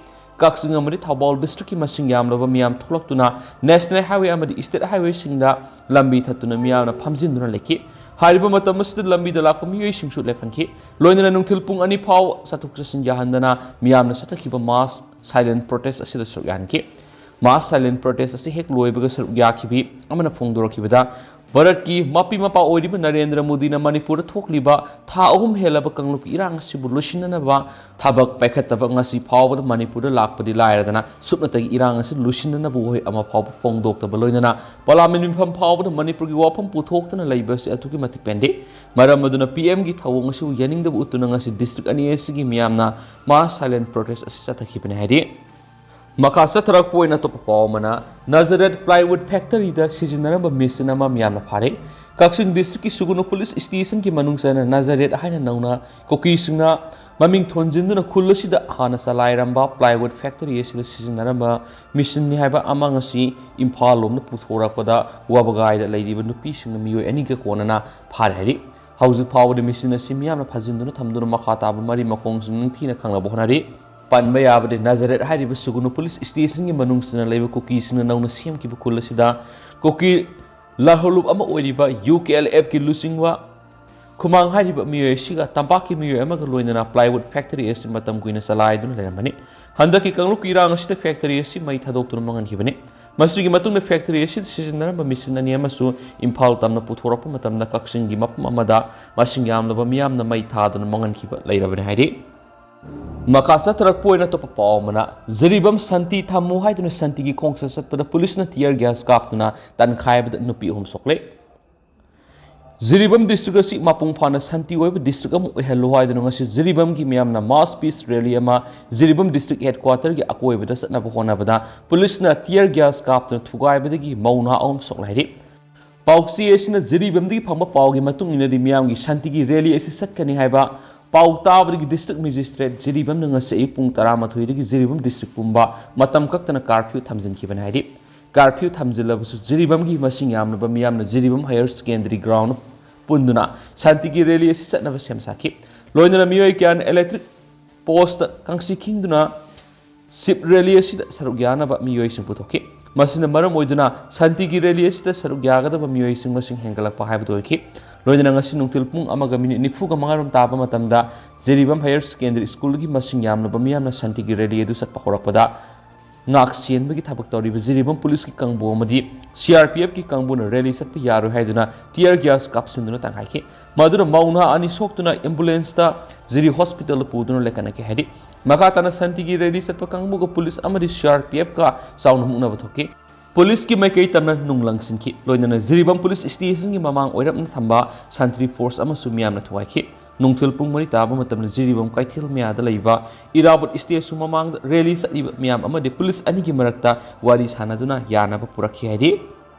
ꯀꯛꯆꯤꯡ ꯑꯃꯗꯤ ꯊꯧꯕꯥꯜ ꯗꯤꯁꯇ꯭ꯔꯤꯛꯀꯤ ꯃꯁꯤꯡ ꯌꯥꯝꯂꯕ ꯃꯤꯌꯥꯝ ꯊꯣꯛꯂꯛꯇꯨꯅ ꯅꯦꯁꯅꯦꯜ ꯍꯥꯏꯋꯦ ꯑꯃꯗꯤ ꯁ꯭ꯇꯦꯠ ꯍꯥꯏꯋꯦꯁꯤꯡꯗ ꯂꯝꯕꯤ ꯊꯠꯇꯨꯅ ꯃꯤꯌꯥꯝꯅ ꯐꯝꯖꯤꯟꯗꯨꯅ ꯂꯩꯈꯤ꯫ ꯍꯥꯏꯔꯤꯕ ꯃꯇꯝ ꯑꯁꯤꯗ ꯂꯝꯕꯤꯗ ꯂꯥꯛꯄ ꯃꯤꯑꯣꯏꯁꯤꯡꯁꯨ ꯂꯦꯞꯍꯟꯈꯤ꯫ ꯂꯣꯏꯅꯅ ꯅꯨꯡꯊꯤꯜ ꯄꯨꯡ ꯑꯅꯤ ꯐꯥꯎ ꯆꯠꯊꯣꯛ ꯆꯠꯁꯤꯟ ꯌꯥꯍꯟꯗꯅ ꯃꯤꯌꯥꯝꯅ ꯆꯠꯊꯈꯤꯕ ꯃꯥꯁ ꯁꯥꯏꯂꯦꯟ ꯄ꯭ꯔꯣꯇꯦꯁ ꯑꯁꯤꯗ ꯁꯔꯨꯛ ꯌꯥꯍꯟꯈꯤ꯫ ꯃꯥꯁ ꯁꯥꯏꯂꯦꯟ ꯄ꯭ꯔꯣꯇꯦꯁ ꯑꯁꯤ ꯍꯦꯛ ꯂꯣꯏꯕꯒ ꯁꯔꯨꯛ ꯌꯥꯈꯤꯕꯤ ꯑꯃꯅ ꯐꯣꯡꯗꯣꯔꯛꯈꯤꯕꯗ, ꯚꯥꯔꯠꯀꯤ ꯃꯄꯤ ꯃꯄꯥ ꯑꯣꯏꯔꯤꯕ ꯅꯔꯦꯟꯗ꯭ꯔ ꯃꯣꯗꯤꯅ ꯃꯅꯤꯄꯨꯔꯗ ꯊꯣꯛꯂꯤꯕ ꯊꯥ ꯑꯍꯨꯝ ꯍꯦꯜꯂꯕ ꯀꯥꯡꯂꯨꯞꯀꯤ ꯏꯔꯥꯡ ꯑꯁꯤꯕꯨ ꯂꯣꯏꯁꯤꯟꯅꯅꯕ ꯊꯕꯛ ꯄꯥꯏꯈꯠꯇꯕ, ꯉꯁꯤ ꯐꯥꯎꯕꯗ ꯃꯅꯤꯄꯨꯔꯗ ꯂꯥꯛꯄꯗꯤ ꯂꯥꯏꯔꯗꯅ ꯁꯨꯞꯅꯇꯒꯤ ꯏꯔꯥꯡ ꯑꯁꯤ ꯂꯣꯏꯁꯤꯟꯅꯅꯕ ꯋꯥꯍꯩ ꯑꯃ ꯐꯥꯎꯕ ꯐꯣꯡꯗꯣꯛꯇꯕ, ꯂꯣꯏꯅꯅ ꯄꯥꯔꯂꯥꯃꯦꯟ ꯃꯤꯐꯝ ꯐꯥꯎꯕꯗ ꯃꯅꯤꯄꯨꯔꯒꯤ ꯋꯥꯐꯝ ꯄꯨꯊꯣꯛꯇꯅ ꯂꯩꯕ ꯑꯁꯤ ꯑꯗꯨꯛꯀꯤ ꯃꯇꯤꯛ ꯄꯦꯟꯗꯦ꯫ ꯃꯔꯝ ꯑꯗꯨꯅ ꯄꯤ ꯑꯦꯝꯒꯤ ꯊꯧꯑꯣꯡ ꯑꯁꯤꯕꯨ ꯌꯥꯅꯤꯡꯗꯕ ꯎꯠꯇꯨꯅ ꯉꯁꯤ ꯗꯤꯁꯇ꯭ꯔꯤꯛ ꯑꯅꯤ ꯑꯁꯤꯒꯤ ꯃꯤꯌꯥꯝꯅ ꯃꯥꯁ ꯁꯥꯏꯂꯦꯟ ꯄ꯭ꯔꯣꯇꯦꯁ ꯑꯁꯤ ꯆꯠꯊꯈꯤꯕꯅꯤ ꯍꯥꯏꯔꯤ꯫ ꯃꯈꯥ ꯆꯠꯊꯔꯛꯄ ꯑꯣꯏꯅ ꯑꯇꯣꯞꯄ ꯄꯥꯎ ꯑꯃꯅ, ꯅꯖꯔꯦꯠ ꯄ꯭ꯂꯥꯏꯋꯨꯗ ꯐꯦꯛꯇꯔꯤꯗ ꯁꯤꯖꯤꯟꯅꯔꯝꯕ ꯃꯦꯆꯤꯟ ꯑꯃ ꯃꯤꯌꯥꯝꯅ ꯐꯥꯔꯦ꯫ ꯀꯛꯆꯤꯡ ꯗꯤꯁꯇ꯭ꯔꯤꯛꯀꯤ ꯁꯨꯒꯨꯅꯨ ꯄꯨꯂꯤꯁ ꯁ꯭ꯇꯦꯁꯟꯒꯤ ꯃꯅꯨꯡ ꯆꯟꯅ ꯅꯖꯔꯦꯠ ꯍꯥꯏꯅ ꯅꯧꯅ ꯀꯨꯀꯤꯁꯤꯡꯅ ꯃꯃꯤꯡ ꯊꯣꯟꯖꯤꯟꯗꯨꯅ ꯈꯨꯜ ꯑꯁꯤꯗ ꯍꯥꯟꯅ ꯆꯂꯥꯏꯔꯝꯕ ꯄ꯭ꯂꯥꯏꯋꯨꯗ ꯐꯦꯛꯇꯔꯤ ꯑꯁꯤꯗ ꯁꯤꯖꯤꯟꯅꯔꯝꯕ ꯃꯦꯆꯤꯟꯅꯤ ꯍꯥꯏꯕ ꯑꯃ ꯉꯁꯤ ꯏꯝꯐꯥꯜ ꯂꯣꯝꯗ ꯄꯨꯊꯣꯔꯛꯄꯗ ꯋꯥꯕꯒꯥꯏꯗ ꯂꯩꯔꯤꯕ ꯅꯨꯄꯤꯁꯤꯡꯅ ꯃꯤꯑꯣꯏ ꯑꯅꯤꯒ ꯀꯣꯟꯅꯅ ꯐꯥꯔꯦ ꯍꯥꯏꯔꯤ꯫ ꯍꯧꯖꯤꯛ ꯐꯥꯎꯕꯗ ꯃꯦꯆꯤꯟ ꯑꯁꯤ ꯃꯤꯌꯥꯝꯅ ꯐꯥꯖꯤꯟꯗꯨꯅ ꯊꯝꯗꯨꯅ ꯃꯈꯥ ꯇꯥꯕ ꯃꯔꯤ ꯃꯈꯣꯡꯁꯤꯡ ꯅꯤꯡꯊꯤꯅ ꯈꯪꯅꯕ ꯍꯣꯠꯅꯔꯤ꯫ ꯄꯟꯕ ꯌꯥꯕꯗꯤ ꯅꯖꯔꯦꯠ ꯍꯥꯏꯔꯤꯕ ꯁꯨꯒꯨꯅꯨ ꯄꯨꯂꯤꯁ ꯁ꯭ꯇꯦꯁꯟꯒꯤ ꯃꯅꯨꯡꯁꯤꯗ ꯂꯩꯕ ꯀꯨꯀꯤꯁꯤꯡꯅ ꯅꯧꯅ ꯁꯦꯝꯈꯤꯕ ꯈꯨꯜ ꯑꯁꯤꯗ ꯀꯨꯀꯤ ꯂꯥꯜꯍꯧꯂꯨꯞ ꯑꯃ ꯑꯣꯏꯔꯤꯕ ꯌꯨ ꯀꯦ ꯑꯦꯜ ꯑꯦꯐꯀꯤ ꯂꯨꯆꯤꯡꯕ ꯈꯨꯃꯥꯡ ꯍꯥꯏꯔꯤꯕ ꯃꯤꯑꯣꯏ ꯑꯁꯤꯒ ꯇꯝꯄꯥꯛꯀꯤ ꯃꯤꯑꯣꯏ ꯑꯃꯒ ꯂꯣꯏꯅꯅ ꯄ꯭ꯂꯥꯏꯋꯨꯗ ꯐꯦꯛꯇꯔꯤ ꯑꯁꯤ ꯃꯇꯝ ꯀꯨꯏꯅ ꯆꯂꯥꯏꯗꯨꯅ ꯂꯩꯔꯝꯕꯅꯤ꯫ ꯍꯟꯗꯛꯀꯤ ꯀꯥꯡꯂꯨꯞꯀꯤ ꯏꯔꯥꯡ ꯑꯁꯤꯗ ꯐꯦꯛꯇꯔꯤ ꯑꯁꯤ ꯃꯩ ꯊꯥꯗꯣꯛꯇꯨꯅ ꯃꯥꯡꯍꯟꯈꯤꯕꯅꯤ꯫ ꯃꯁꯤꯒꯤ ꯃꯇꯨꯡꯗ factory ꯑꯁꯤꯗ ꯁꯤꯖꯤꯟꯅꯔꯝꯕ ꯃꯦꯁꯤꯟ ꯑꯅꯤ ꯑꯃꯁꯨ ꯏꯝꯐꯥꯜ ꯇꯝꯅ ꯄꯨꯊꯣꯔꯛꯄ ꯃꯇꯝꯗ ꯀꯛꯆꯤꯡꯒꯤ ꯃꯐꯝ ꯑꯃꯗ ꯃꯁꯤꯡ ꯌꯥꯝꯂꯕ ꯃꯤꯌꯥꯝꯅ ꯃꯩ ꯊꯥꯗꯨꯅ ꯃꯥꯡꯍꯟꯈꯤꯕ ꯂꯩꯔꯕꯅꯤ ꯍꯥꯏꯔꯤ꯫ ꯃꯈꯥ ꯆꯠꯊꯔꯛꯄ ꯑꯣꯏꯅ ꯑꯇꯣꯞꯄ ꯄꯥꯎ ꯑꯃꯅ, ꯖꯤꯔꯤꯕꯥꯝ ꯁꯥꯟꯇꯤ ꯊꯝꯃꯨ ꯍꯥꯏꯗꯨꯅ ꯁꯥꯟꯇꯤꯒꯤ ꯈꯣꯡꯆꯠ ꯆꯠꯄꯗ ꯄꯨꯂꯤꯁꯅ tear gas ꯀꯥꯞꯇꯨꯅ ꯇꯟꯈꯥꯏꯕꯗ ꯅꯨꯄꯤ ꯑꯍꯨꯝ ꯁꯣꯛꯂꯦ꯫ ꯖꯤꯔꯤꯕꯥꯝ district ꯑꯁꯤ ꯃꯄꯨꯡ ꯐꯥꯅ ꯁꯥꯟꯇꯤ ꯑꯣꯏꯕ district ꯑꯃ ꯑꯣꯏꯍꯜꯂꯨ ꯍꯥꯏꯗꯨꯅ ꯉꯁꯤ ꯖꯤꯔꯤꯕꯥꯝꯒꯤ ꯃꯤꯌꯥꯝꯅ mass peace rally ꯑꯃ ꯖꯤꯔꯤꯕꯥꯝ district headquarter ꯒꯤ ꯑꯀꯣꯏꯕꯗ ꯆꯠꯅꯕ ꯍꯣꯠꯅꯕꯗ ꯄꯨꯂꯤꯁꯅ tear gas ꯀꯥꯞꯇꯨꯅ ꯊꯨꯒꯥꯏꯕꯗꯒꯤ ꯃꯧ ꯅꯍꯥ ꯑꯍꯨꯝ ꯁꯣꯛꯅ ꯍꯥꯏꯔꯤ꯫ ꯄꯥꯎꯆꯦ ꯑꯁꯤꯅ ꯖꯤꯔꯤꯕꯥꯝꯗꯒꯤ ꯐꯪꯕ ꯄꯥꯎꯒꯤ ꯃꯇꯨꯡ ꯏꯟꯅꯗꯤ ꯃꯤꯌꯥꯝꯒꯤ ꯁꯥꯟꯇꯤꯒꯤ rally ꯑꯁꯤ ꯆꯠꯀꯅꯤ ꯍꯥꯏꯕ ꯄꯥꯎ ꯇꯥꯕꯗꯒꯤ district magistrate ꯖꯤꯔꯤꯕꯥꯝꯅ ꯉꯁꯤ ꯑꯌꯨꯛ ꯄꯨꯡ ꯇꯔꯥꯃꯥꯊꯣꯏꯗꯒꯤ ꯖꯤꯔꯤꯕꯥꯝ district ꯄꯨꯝꯕ ꯃꯇꯝ ꯀꯛꯇꯅ curfew ꯊꯝꯖꯤꯟꯈꯤꯕꯅꯤ ꯍꯥꯏꯔꯤ꯫ Curfew ꯊꯝꯖꯤꯜꯂꯕꯁꯨ ꯖꯤꯔꯤꯕꯥꯝꯒꯤ ꯃꯁꯤꯡ ꯌꯥꯝꯂꯕ ꯃꯤꯌꯥꯝꯅ ꯖꯤꯔꯤꯕꯥꯝ higher secondary ground ꯄꯨꯟꯗꯨꯅ ꯁꯥꯟꯇꯤꯒꯤ rally ꯑꯁꯤ ꯆꯠꯅꯕ ꯁꯦꯝ ꯁꯥꯈꯤ꯫ ꯂꯣꯏꯅꯅ ꯃꯤꯑꯣꯏ ꯀꯌꯥꯅ electric post ꯀꯥꯡꯁꯤ ꯈꯤꯡꯗꯨꯅ sweep rally ꯑꯁꯤꯗ ꯁꯔꯨꯛ ꯌꯥꯅꯕ ꯃꯤꯑꯣꯏꯁꯤꯡ ꯄꯨꯊꯣꯛꯈꯤ꯫ ꯃꯁꯤꯅ ꯃꯔꯝ ꯑꯣꯏꯗꯨꯅ ꯁꯥꯟꯇꯤꯒꯤ rally ꯑꯁꯤꯗ ꯁꯔꯨꯛ ꯌꯥꯒꯗꯕ ꯃꯤꯑꯣꯏꯁꯤꯡ ꯃꯁꯤꯡ ꯍꯦꯟꯒꯠꯂꯛꯄ ꯍꯥꯏꯕꯗꯨ ꯑꯣꯏꯈꯤ꯫ ꯂꯣꯏꯅꯅ ꯉꯁꯤ ꯅꯨꯡꯊꯤꯜ ꯄꯨꯡ ꯑꯃꯒ minute ꯅꯤꯐꯨꯒ ꯃꯉꯥꯔꯣꯝ ꯇꯥꯕ ꯃꯇꯝꯗ ꯖꯤꯔꯤꯕꯥꯝ higher secondary school ꯒꯤ ꯃꯁꯤꯡ ꯌꯥꯝꯂꯕ ꯃꯤꯌꯥꯝꯅ ꯁꯥꯟꯇꯤꯒꯤ rally ꯑꯗꯨ ꯆꯠꯄ ꯍꯧꯔꯛꯄꯗ ꯉꯥꯛ ꯁꯦꯟꯕꯒꯤ ꯊꯕꯛ ꯇꯧꯔꯤꯕ ꯖꯤꯔꯤꯕꯥꯝ ꯄꯨꯂꯤꯁꯀꯤ ꯀꯥꯡꯕꯨ ꯑꯃꯗꯤ ꯁꯤ ꯑꯥꯔ ꯄꯤ ꯑꯦꯐꯀꯤ ꯀꯥꯡꯕꯨꯅ rally ꯆꯠꯄ ꯌꯥꯔꯣꯏ ꯍꯥꯏꯗꯨꯅ tear gas ꯀꯥꯞꯁꯤꯟꯗꯨꯅ ꯇꯪꯈꯥꯏꯈꯤ꯫ ꯃꯗꯨꯅ ꯃꯧ ꯅꯍꯥ ꯑꯅꯤ ꯁꯣꯛꯇꯨꯅ ambulance ꯇ ꯖꯤꯔꯤ hospital ꯗ ꯄꯨꯗꯨꯅ ꯂꯩꯈꯠꯅꯈꯤ ꯍꯥꯏꯔꯤ꯫ ꯃꯈꯥ ꯇꯥꯅ ꯁꯥꯟꯇꯤꯒꯤ rally ꯆꯠꯄ ꯀꯥꯡꯕꯨꯒ ꯄꯨꯂꯤꯁ ꯑꯃꯗꯤ ꯁꯤ ꯑꯥꯔ ꯄꯤ ꯑꯦꯐꯀ ꯆꯥꯎꯅ ꯃꯨꯛꯅꯕ ꯊꯣꯛꯈꯤ꯫ ꯄꯨꯂꯤꯁꯀꯤ ꯃꯥꯏꯀꯩ ꯇꯝꯅ ꯅꯨꯡ ꯂꯪꯁꯤꯟꯈꯤ꯫ ꯂꯣꯏꯅꯅ ꯖꯤꯔꯤꯕꯥꯝ ꯄꯨꯂꯤꯁ stationꯒꯤ ꯃꯃꯥꯡ ꯑꯣꯏꯔꯞꯅ ꯊꯝꯕ ꯁꯟꯇ꯭ꯔꯤ force ꯑꯃꯁꯨ ꯃꯤꯌꯥꯝꯅ ꯊꯨꯒꯥꯏꯈꯤ꯫ ꯅꯨꯡꯊꯤꯜ ꯄꯨꯡ ꯃꯔꯤ ꯇꯥꯕ ꯃꯇꯝꯗ ꯖꯤꯔꯤꯕꯥꯝ ꯀꯩꯊꯦꯜ ꯃꯌꯥꯗ ꯂꯩꯕ ꯏꯔꯥꯕꯣꯠ statue ꯃꯃꯥꯡꯗ rally ꯆꯠꯂꯤꯕ ꯃꯤꯌꯥꯝ ꯑꯃꯗꯤ ꯄꯨꯂꯤꯁ ꯑꯅꯤꯒꯤ ꯃꯔꯛꯇ ꯋꯥꯔꯤ ꯁꯥꯟꯅꯗꯨꯅ ꯌꯥꯅꯕ ꯄꯨꯔꯛꯈꯤ ꯍꯥꯏꯔꯤ꯫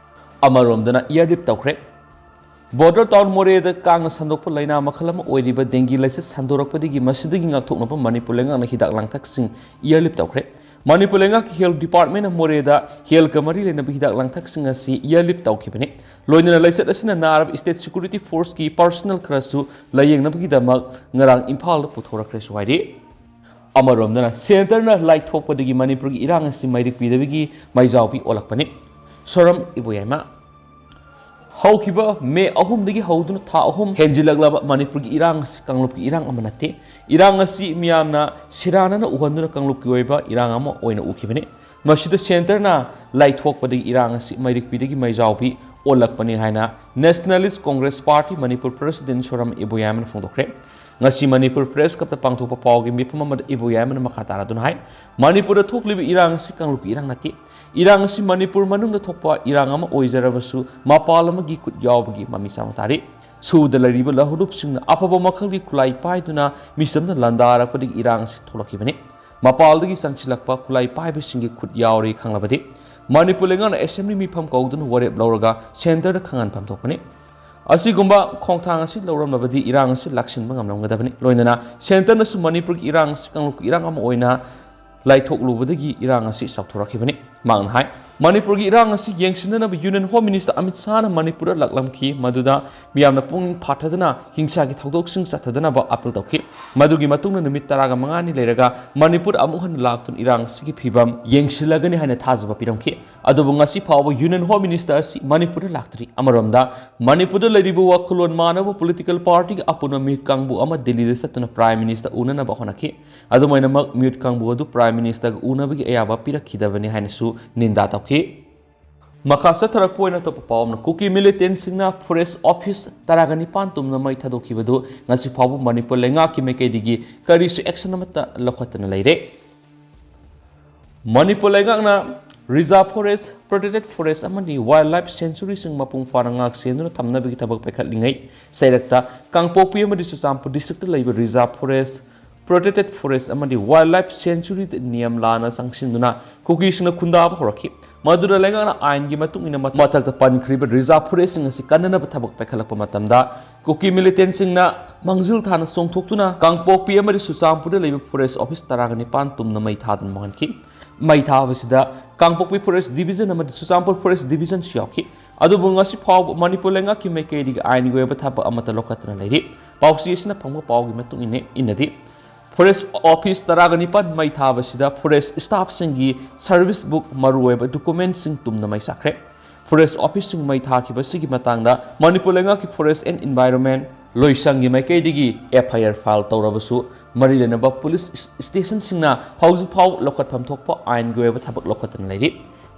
ꯑꯃꯔꯣꯝꯗꯅ airlift ꯇꯧꯈ꯭ꯔꯦ꯫ ꯕꯣꯔꯗꯔ ꯇꯥꯎꯟ ꯃꯣꯔꯦꯗ ꯀꯥꯡꯅ ꯁꯟꯗꯣꯛꯄ ꯂꯥꯏꯅꯥ ꯃꯈꯜ ꯑꯃ ꯑꯣꯏꯔꯤꯕ dengue ꯂꯥꯏꯆꯠ ꯁꯟꯗꯣꯔꯛꯄꯗꯒꯤ ꯃꯁꯤꯗꯒꯤ ꯉꯥꯛꯊꯣꯛꯅꯕ ꯃꯅꯤꯄꯨꯔ ꯂꯩꯉꯥꯛꯅ ꯍꯤꯗꯥꯛ ꯂꯥꯡꯊꯛꯁꯤꯡ airlift ꯇꯧꯈ꯭ꯔꯦ꯫ ꯃꯅꯤꯄꯨꯔ ꯂꯩꯉꯥꯛꯀꯤ health department ꯅ ꯃꯣꯔꯦꯗ health ꯀ ꯃꯔꯤ ꯂꯩꯅꯕ ꯍꯤꯗꯥꯛ ꯂꯥꯡꯊꯛꯁꯤꯡ ꯑꯁꯤ airlift ꯇꯧꯈꯤꯕꯅꯤ꯫ ꯂꯣꯏꯅꯅ ꯂꯥꯏꯆꯠ ꯑꯁꯤꯅ ꯅꯥꯔꯕ state security force ꯀꯤ personnel ꯈꯔꯁꯨ ꯂꯥꯌꯦꯡꯅꯕꯒꯤꯗꯃꯛ ꯉꯔꯥꯡ ꯏꯝꯐꯥꯜꯗ ꯄꯨꯊꯣꯔꯛꯈ꯭ꯔꯦꯁꯨ ꯍꯥꯏꯔꯤ꯫ ꯑꯃꯔꯣꯝꯗꯅ centre ꯅ ꯂꯥꯏꯊꯣꯛꯄꯗꯒꯤ ꯃꯅꯤꯄꯨꯔꯒꯤ ꯏꯔꯥꯡ ꯑꯁꯤ ꯃꯥꯏꯔꯤꯛ ꯄꯤꯗꯕꯒꯤ ꯃꯩꯖꯥꯎꯕꯤ ꯑꯣꯜꯂꯛꯄꯅꯤ꯫ ꯁꯣꯔꯝ ꯏꯕꯣꯌꯥꯏꯃ꯫ ꯍꯧꯈꯤꯕ ꯃꯦ ꯑꯍꯨꯝꯗꯒꯤ ꯍꯧꯗꯨꯅ ꯊꯥ ꯑꯍꯨꯝ ꯍꯦꯟꯖꯤꯜꯂꯛꯂꯕ ꯃꯅꯤꯄꯨꯔꯒꯤ ꯏꯔꯥꯡ ꯑꯁꯤ ꯀꯥꯡꯂꯨꯞꯀꯤ ꯏꯔꯥꯡ ꯑꯃ ꯅꯠꯇꯦ꯫ ꯏꯔꯥꯡ ꯑꯁꯤ ꯃꯤꯌꯥꯝꯅ ꯁꯤꯔꯥꯟꯅꯅ ꯎꯍꯟꯗꯨꯅ ꯀꯥꯡꯂꯨꯞꯀꯤ ꯑꯣꯏꯕ ꯏꯔꯥꯡ ꯑꯃ ꯑꯣꯏꯅ ꯎꯈꯤꯕꯅꯤ꯫ ꯃꯁꯤꯗ centreꯅ ꯂꯥꯏꯊꯣꯛꯄꯗꯒꯤ ꯏꯔꯥꯡ ꯑꯁꯤ ꯃꯩꯔꯤꯛꯄꯤꯗꯒꯤ ꯃꯩꯖꯥꯎꯕꯤ ꯑꯣꯜꯂꯛꯄꯅꯤ ꯍꯥꯏꯅ Nationalist Congress Party Manipur president ꯁꯣꯔꯥꯝ ꯏꯕꯣꯌꯥꯏꯃꯅ ꯐꯣꯡꯗꯣꯛꯈ꯭ꯔꯦ꯫ ꯉꯁꯤ ꯃꯅꯤꯄꯨꯔ Press Clubꯇ ꯄꯥꯡꯊꯣꯛꯄ ꯄꯥꯎꯒꯤ ꯃꯤꯐꯝ ꯑꯃꯗ ꯏꯕꯣꯌꯥꯏꯃꯅ ꯃꯈꯥ ꯇꯥꯔꯗꯨꯅ ꯍꯥꯏ, ꯃꯅꯤꯄꯨꯔꯗ ꯊꯣꯛꯂꯤꯕ ꯏꯔꯥꯡ ꯑꯁꯤ ꯀꯥꯡꯂꯨꯞꯀꯤ ꯏꯔꯥꯡ ꯅꯠꯇꯦ꯫ ꯏꯔꯥꯡ ꯑꯁꯤ ꯃꯅꯤꯄꯨꯔ ꯃꯅꯨꯡꯗ ꯊꯣꯛꯄ ꯏꯔꯥꯡ ꯑꯃ ꯑꯣꯏꯖꯔꯕꯁꯨ ꯃꯄꯥꯜ ꯑꯃꯒꯤ ꯈꯨꯠ ꯌꯥꯎꯕꯒꯤ ꯃꯃꯤ ꯆꯥꯡ ꯇꯥꯔꯤ꯫ ꯁꯨꯗ ꯂꯩꯔꯤꯕ ꯂꯧꯍꯧꯂꯨꯞꯁꯤꯡꯅ ꯑꯐꯕ ꯃꯈꯜꯒꯤ ꯈꯨꯠꯂꯥꯏ ꯄꯥꯏꯗꯨꯅ ꯃꯤꯆꯝꯅ ꯂꯥꯟꯗꯥꯔꯛꯄꯗꯒꯤ ꯏꯔꯥꯡ ꯑꯁꯤ ꯊꯣꯛꯂꯛꯈꯤꯕꯅꯤ꯫ ꯃꯄꯥꯜꯗꯒꯤ ꯆꯪꯁꯤꯜꯂꯛꯄ ꯈꯨꯠꯂꯥꯏ ꯄꯥꯏꯕꯁꯤꯡꯒꯤ ꯈꯨꯠ ꯌꯥꯎꯔꯤ ꯈꯪꯂꯕꯗꯤ ꯃꯅꯤꯄꯨꯔ ꯂꯩꯉꯥꯛꯅ assembly ꯃꯤꯐꯝ ꯀꯧꯗꯨꯅ ꯋꯥꯔꯦꯞ ꯂꯧꯔꯒ centreꯗ ꯈꯪꯍꯟꯐꯝ ꯊꯣꯛꯄꯅꯤ꯫ ꯑꯁꯤꯒꯨꯝꯕ ꯈꯣꯡꯊꯥꯡ ꯑꯁꯤ ꯂꯧꯔꯝꯂꯕꯗꯤ ꯏꯔꯥꯡ ꯑꯁꯤ ꯂꯥꯛꯁꯤꯟꯕ ꯉꯝꯂꯝꯒꯗꯕꯅꯤ꯫ ꯂꯣꯏꯅꯅ centreꯅꯁꯨ ꯃꯅꯤꯄꯨꯔꯒꯤ ꯏꯔꯥꯡ ꯑꯁꯤ ꯀꯥꯡꯂꯨꯞꯀꯤ ꯏꯔꯥꯡ ꯑꯃ ꯑꯣꯏꯅ ꯂꯥꯏꯊꯣꯛꯂꯨꯕꯗꯒꯤ ꯏꯔꯥꯡ ꯑꯁꯤ ꯆꯥꯎꯊꯣꯔꯛꯈꯤꯕꯅꯤ꯫ ꯃꯍꯥꯛꯅ ꯍꯥꯏ, ꯃꯅꯤꯄꯨꯔꯒꯤ ꯏꯔꯥꯡ ꯑꯁꯤ ꯌꯦꯡꯁꯤꯟꯅꯅꯕ Union Home Minister ꯑꯃꯤꯠ ꯁꯥꯍꯅ ꯃꯅꯤꯄꯨꯔꯗ ꯂꯥꯛꯂꯝꯈꯤ, ꯃꯗꯨꯗ ꯃꯤꯌꯥꯝꯅ ꯄꯨꯛꯅꯤꯡ ꯐꯥꯊꯗꯅ ꯍꯤꯡꯁꯥꯒꯤ ꯊꯧꯗꯣꯛꯁꯤꯡ ꯆꯠꯊꯗꯅꯕ appeal ꯇꯧꯈꯤ꯫ ꯃꯗꯨꯒꯤ ꯃꯇꯨꯡꯗ ꯅꯨꯃꯤꯠ ꯇꯔꯥꯒ ꯃꯉꯥꯅꯤ ꯂꯩꯔꯒ ꯃꯅꯤꯄꯨꯔ ꯑꯃꯨꯛ ꯍꯟꯅ ꯂꯥꯛꯇꯨꯅ ꯏꯔꯥꯡ ꯑꯁꯤꯒꯤ ꯐꯤꯕꯝ ꯌꯦꯡꯁꯤꯜꯂꯒꯅꯤ ꯍꯥꯏꯅ ꯊꯥꯖꯕ ꯄꯤꯔꯝꯈꯤ꯫ ꯑꯗꯨꯕꯨ ꯉꯁꯤ ꯐꯥꯎꯕ Union Home Minister ꯑꯁꯤ ꯃꯅꯤꯄꯨꯔꯗ ꯂꯥꯛꯇ꯭ꯔꯤ꯫ ꯑꯃꯔꯣꯝꯗ ꯃꯅꯤꯄꯨꯔꯗ ꯂꯩꯔꯤꯕ ꯋꯥꯈꯜꯂꯣꯟ ꯃꯥꯟꯅꯕ political partyꯒꯤ ꯑꯄꯨꯟꯕ ꯃꯤꯍꯨꯠ ꯀꯥꯡꯕꯨ ꯑꯃ ꯗꯤꯜꯂꯤꯗ ꯆꯠꯇꯨꯅ Prime Minister ꯎꯅꯅꯕ ꯍꯣꯠꯅꯈꯤ꯫ ꯑꯗꯨꯝ ꯑꯣꯏꯅꯃꯛ ꯃꯤꯍꯨꯠ ꯀꯥꯡꯕꯨ ꯑꯗꯨ Prime Ministerꯒ ꯎꯅꯕꯒꯤ ꯑꯌꯥꯕ ꯄꯤꯔꯛꯈꯤꯗꯕꯅꯤ ꯍꯥꯏꯅꯁꯨ ꯅꯤꯟꯗꯥ ꯇꯧꯈꯤ꯫ ꯃꯈꯥ ꯆꯠꯊꯔꯛꯄ ꯑꯣꯏꯅ ꯑꯇꯣꯞꯄ ꯄꯥꯎ ꯑꯃꯅ, ꯀꯨꯀꯤ militantꯁꯤꯡꯅ forest office ꯇꯔꯥꯒ ꯅꯤꯄꯥꯟ ꯇꯨꯝꯅ ꯃꯩ ꯊꯥꯗꯣꯛꯈꯤꯕꯗꯨ ꯉꯁꯤ ꯐꯥꯎꯕ ꯃꯅꯤꯄꯨꯔ ꯂꯩꯉꯥꯛꯀꯤ ꯃꯥꯏꯀꯩꯗꯒꯤ ꯀꯔꯤꯁꯨ action ꯑꯃꯠꯇ ꯂꯧꯈꯠꯇꯅ ꯂꯩꯔꯦ꯫ ꯃꯅꯤꯄꯨꯔ ꯂꯩꯉꯥꯛꯅ reserve forest, protected forest ꯑꯃꯗꯤ wildlife sanctuaryꯁꯤꯡ ꯃꯄꯨꯡ ꯐꯥꯅ ꯉꯥꯛ ꯁꯦꯟꯗꯨꯅ ꯊꯝꯅꯕꯒꯤ ꯊꯕꯛ ꯄꯥꯏꯈꯠꯂꯤꯉꯩ ꯆꯩꯔꯛꯇ ꯀꯥꯡꯄꯣꯛꯄꯤ ꯑꯃꯗꯤ ꯆꯨꯔꯆꯥꯟꯄꯨꯔ districtꯇ ꯂꯩꯕ reserve forest, protected forest ꯑꯃꯗꯤ wildlife sanctuaryꯗ ꯅꯤꯌꯝ ꯂꯥꯟꯅ ꯆꯪꯁꯤꯟꯗꯨꯅ ꯀꯨꯀꯤꯁꯤꯡꯅ ꯈꯨꯟꯗꯥꯕ ꯍꯧꯔꯛꯈꯤ꯫ ꯃꯗꯨꯗ ꯂꯩꯉꯥꯛꯅ ꯑꯥꯏꯟꯒꯤ ꯃꯇꯨꯡ ꯏꯟꯅ ꯃꯊꯛꯇ ꯄꯟꯈ꯭ꯔꯤꯕ reserve forestꯁꯤꯡ ꯑꯁꯤ ꯀꯟꯅꯅꯕ ꯊꯕꯛ ꯄꯥꯏꯈꯠꯂꯛꯄ ꯃꯇꯝꯗ, ꯀꯨꯀꯤ militantꯁꯤꯡꯅ ꯃꯥꯡꯖꯤꯜ ꯊꯥꯅ ꯆꯣꯡꯊꯣꯛꯇꯨꯅ ꯀꯥꯡꯄꯣꯛꯄꯤ ꯑꯃꯗꯤ ꯆꯨꯔꯆꯥꯟꯄꯨꯔꯗ ꯂꯩꯕ forest office ꯇꯔꯥꯒ ꯅꯤꯄꯥꯟ ꯇꯨꯝꯅ ꯃꯩ ꯊꯥꯗꯨꯅ ꯃꯥꯡꯍꯟꯈꯤ꯫ ꯃꯩ ꯊꯥꯕꯁꯤꯗ ꯀꯥꯡꯄꯣꯛꯄꯤ forest division ꯑꯃꯗꯤ ꯆꯨꯔꯆꯥꯟꯄꯨꯔ forest divisionꯁꯨ ꯌꯥꯎꯈꯤ꯫ ꯑꯗꯨꯕꯨ ꯉꯁꯤ ꯐꯥꯎꯕ ꯃꯅꯤꯄꯨꯔ ꯂꯩꯉꯥꯛꯀꯤ ꯃꯥꯏꯀꯩꯗꯒꯤ ꯑꯥꯏꯟꯒꯤ ꯑꯣꯏꯕ ꯊꯕꯛ ꯑꯃꯠꯇ ꯂꯧꯈꯠꯇꯅ ꯂꯩꯔꯤ꯫ ꯄꯥꯎꯆꯦ ꯑꯁꯤꯅ ꯐꯪꯕ ꯄꯥꯎꯒꯤ ꯃꯇꯨꯡ ꯏꯟꯅ, ꯏꯟꯅꯗꯤ, forest office ꯇꯔꯥꯒ ꯅꯤꯄꯥꯟ ꯃꯩ ꯊꯥꯕꯁꯤꯗ forest staffꯁꯤꯡꯒꯤ service book, ꯃꯔꯨꯑꯣꯏꯕ documentꯁꯤꯡ ꯇꯨꯝꯅ ꯃꯩ ꯆꯥꯛꯈ꯭ꯔꯦ꯫ Forest officeꯁꯤꯡ ꯃꯩ ꯊꯥꯈꯤꯕꯁꯤꯒꯤ ꯃꯇꯥꯡꯗ ꯃꯅꯤꯄꯨꯔ ꯂꯩꯉꯥꯛꯀꯤ Forest and Environment ꯂꯣꯏꯁꯪꯒꯤ ꯃꯥꯏꯀꯩꯗꯒꯤ F I R file ꯇꯧꯔꯕꯁꯨ, ꯃꯔꯤ ꯂꯩꯅꯕ ꯄꯨꯂꯤꯁ ꯏꯁ-, ꯁ꯭ꯇꯦꯁꯟꯁꯤꯡꯅ ꯍꯧꯖꯤꯛ ꯐꯥꯎ ꯂꯧꯈꯠꯐꯝ ꯊꯣꯛꯄ ꯑꯥꯏꯟꯒꯤ ꯑꯣꯏꯕ ꯊꯕꯛ ꯂꯧꯈꯠꯇꯨꯅ ꯂꯩꯔꯤ꯫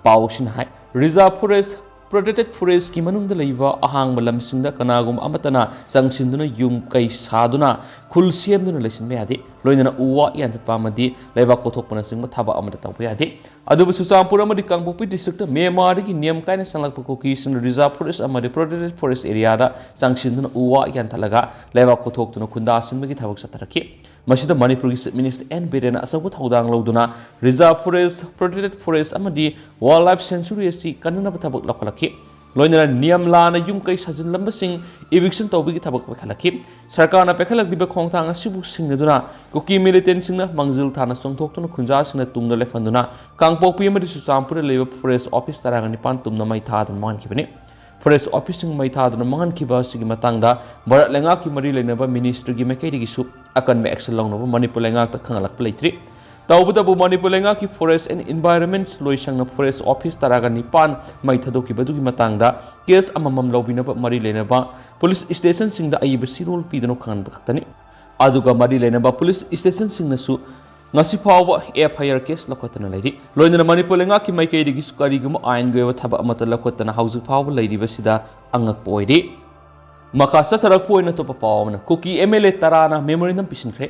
ꯄꯥꯎꯁꯤꯅ ꯍꯥꯏ, ꯔꯤꯖꯥꯔꯚ ꯐꯣꯔꯦꯁ, ꯄ꯭ꯔꯣꯇꯦꯛꯇꯦꯗ ꯐꯣꯔꯦꯁꯀꯤ ꯃꯅꯨꯡꯗ ꯂꯩꯕ ꯑꯍꯥꯡꯕ ꯂꯝꯁꯤꯡꯗ ꯀꯅꯥꯒꯨꯝꯕ ꯑꯃꯠꯇꯅ ꯆꯪꯁꯤꯟꯗꯨꯅ ꯌꯨꯝ ꯀꯩ ꯁꯥꯗꯨꯅ ꯈꯨꯜ ꯁꯦꯝꯗꯨꯅ ꯂꯩꯁꯤꯟꯕ ꯌꯥꯗꯦ꯫ ꯂꯣꯏꯅꯅ ꯎ ꯋꯥ ꯌꯥꯟꯊꯠꯄ ꯑꯃꯗꯤ ꯂꯩꯕꯥꯛ ꯀꯣꯊꯣꯛꯄꯅꯆꯤꯡꯕ ꯊꯕꯛ ꯑꯃꯠꯇ ꯇꯧꯕ ꯌꯥꯗꯦ꯫ ꯑꯗꯨꯕꯨ ꯆꯨꯔꯆꯥꯟꯄꯨꯔ ꯑꯃꯗꯤ ꯀꯥꯡꯄꯣꯛꯄꯤ ꯗꯤꯁꯇ꯭ꯔꯤꯛꯇ ꯃ꯭ꯌꯥꯟꯃꯥꯔꯗꯒꯤ ꯅꯦꯝ ꯀꯥꯏꯅ ꯆꯪꯂꯛꯄ ꯀꯨꯀꯤꯁꯤꯡꯅ ꯔꯤꯖꯥꯔꯚ ꯐꯣꯔꯦꯁ ꯑꯃꯗꯤ ꯄ꯭ꯔꯣꯇꯦꯛꯇꯦꯗ ꯐꯣꯔꯦꯁ ꯑꯦꯔꯤꯌꯥꯗ ꯆꯪꯁꯤꯟꯗꯨꯅ ꯎ ꯋꯥ ꯌꯥꯟꯊꯠꯂꯒ ꯂꯩꯕꯥꯛ ꯀꯣꯊꯣꯛꯇꯨꯅ ꯈꯨꯟꯗꯥꯁꯤꯟꯕꯒꯤ ꯊꯕꯛ ꯆꯠꯊꯔꯛꯈꯤ꯫ ꯃꯁꯤꯗ ꯃꯅꯤꯄꯨꯔꯒꯤ ꯆꯤꯐ ꯃꯤꯅꯤꯁꯇꯔ ꯑꯦꯟ ꯕꯤꯔꯦꯟꯅ ꯑꯆꯧꯕ ꯊꯧꯗꯥꯡ ꯂꯧꯗꯨꯅ ꯔꯤꯖꯥꯔꯚ ꯐꯣꯔꯦꯁ, ꯄ꯭ꯔꯣꯇꯦꯛꯇꯦꯗ ꯐꯣꯔꯦꯁ ꯑꯃꯗꯤ ꯋꯥꯏꯜꯗ ꯂꯥꯏꯐ ꯁꯦꯡꯆꯨꯔꯤ ꯑꯁꯤ ꯀꯟꯅꯅꯕ ꯊꯕꯛ ꯂꯧꯈꯠꯂꯛꯈꯤ꯫ ꯂꯣꯏꯅꯅ ꯅꯤꯌꯝ ꯂꯥꯟꯅ ꯌꯨꯝ ꯀꯩ ꯁꯥꯖꯤꯜꯂꯝꯕꯁꯤꯡ ꯏꯚꯤꯛꯁꯟ ꯇꯧꯕꯒꯤ ꯊꯕꯛ ꯄꯥꯏꯈꯠꯂꯛꯈꯤ꯫ ꯁꯔꯀꯥꯔꯅ ꯄꯥꯏꯈꯠꯂꯛꯂꯤꯕ ꯈꯣꯡꯊꯥꯡ ꯑꯁꯤꯕꯨ ꯁꯤꯡꯅꯗꯨꯅ ꯀꯨꯀꯤ ꯃꯤꯂꯤꯇꯦꯟꯁꯤꯡꯅ ꯃꯥꯡꯖꯤꯜ ꯊꯥꯅ ꯆꯣꯡꯊꯣꯛꯇꯨꯅ ꯈꯨꯟꯖꯥꯁꯤꯡꯅ ꯇꯨꯡꯗ ꯂꯦꯞꯍꯟꯗꯨꯅ ꯀꯥꯡꯄꯣꯛꯄꯤ ꯑꯃꯗꯤ ꯆꯨꯔꯆꯥꯟꯄꯨꯔꯗ ꯂꯩꯕ ꯐꯣꯔꯦꯁ ꯑꯣꯐꯤꯁ ꯇꯔꯥꯒ ꯅꯤꯄꯥꯟ ꯇꯨꯝꯅ ꯃꯩ ꯊꯥꯗꯨꯅ ꯃꯥꯡꯍꯟꯈꯤꯕꯅꯤ꯫ ꯐꯣꯔꯦꯁ ꯑꯣꯐꯤꯁꯁꯤꯡ ꯃꯩ ꯊꯥꯗꯨꯅ ꯃꯥꯡꯍꯟꯈꯤꯕ ꯑꯁꯤꯒꯤ ꯃꯇꯥꯡꯗ ꯚꯥꯔꯠ ꯂꯩꯉꯥꯛꯀꯤ ꯃꯔꯤ ꯂꯩꯅꯕ ꯃꯤꯅꯤꯁꯇ꯭ꯔꯤꯒꯤ ꯃꯥꯏꯀꯩꯗꯒꯤꯁꯨ ꯑꯀꯟꯕ ꯑꯦꯛꯁꯟ ꯂꯧꯅꯕ ꯃꯅꯤꯄꯨꯔ ꯂꯩꯉꯥꯛꯇ ꯈꯪꯍꯜꯂꯛꯄ ꯂꯩꯇ꯭ꯔꯤ꯫ ꯇꯧꯕꯇꯕꯨ ꯃꯅꯤꯄꯨꯔ ꯂꯩꯉꯥꯛꯀꯤ ꯐꯣꯔꯦꯁ ꯑꯦꯟ ꯏꯟꯚꯥꯏꯔꯣꯟꯃꯦꯟꯠ ꯂꯣꯏꯁꯪꯅ ꯐꯣꯔꯦꯁ ꯑꯣꯐꯤꯁ ꯇꯔꯥꯒ ꯅꯤꯄꯥꯟ ꯃꯩ ꯊꯥꯗꯣꯛꯈꯤꯕꯗꯨꯒꯤ ꯃꯇꯥꯡꯗ ꯀꯦꯁ ꯑꯃꯃꯝ ꯂꯧꯕꯤꯅꯕ ꯃꯔꯤ ꯂꯩꯅꯕ ꯄꯨꯂꯤꯁ ꯁ꯭ꯇꯦꯁꯟꯁꯤꯡꯗ ꯑꯏꯕ ꯆꯦꯔꯣꯜ ꯄꯤꯗꯨꯅ ꯈꯪꯍꯟꯕ ꯈꯛꯇꯅꯤ꯫ ꯑꯗꯨꯒ ꯃꯔꯤ ꯂꯩꯅꯕ ꯄꯨꯂꯤꯁ ꯁ꯭ꯇꯦꯁꯟꯁꯤꯡꯅꯁꯨ ꯉꯁꯤ ꯐꯥꯎꯕ ꯑꯦꯐ ꯑꯥꯏ ꯑꯥꯔ ꯀꯦꯁ ꯂꯧꯈꯠꯇꯨꯅ ꯂꯩꯔꯤ꯫ ꯂꯣꯏꯅꯅ ꯃꯅꯤꯄꯨꯔ ꯂꯩꯉꯥꯛꯀꯤ ꯃꯥꯏꯀꯩꯗꯒꯤꯁꯨ ꯀꯔꯤꯒꯨꯝꯕ ꯑꯥꯏꯟꯒꯤ ꯑꯣꯏꯕ ꯊꯕꯛ ꯑꯃꯠꯇ ꯂꯧꯈꯠꯇꯅ ꯍꯧꯖꯤꯛ ꯐꯥꯎꯕ ꯂꯩꯔꯤꯕꯁꯤꯗ ꯑꯉꯛꯄ ꯑꯣꯏꯔꯤ꯫ ꯃꯈꯥ ꯆꯠꯊꯔꯛꯄ ꯑꯣꯏꯅ ꯑꯇꯣꯞꯄ ꯄꯥꯎ ꯑꯃꯅ, ꯀꯨꯀꯤ ꯑꯦꯝ ꯑꯦꯜ ꯑꯦ ꯇꯔꯥꯅ ꯃꯦꯃꯣꯔꯦꯟꯗꯝ ꯄꯤꯁꯤꯟꯈ꯭ꯔꯦ꯫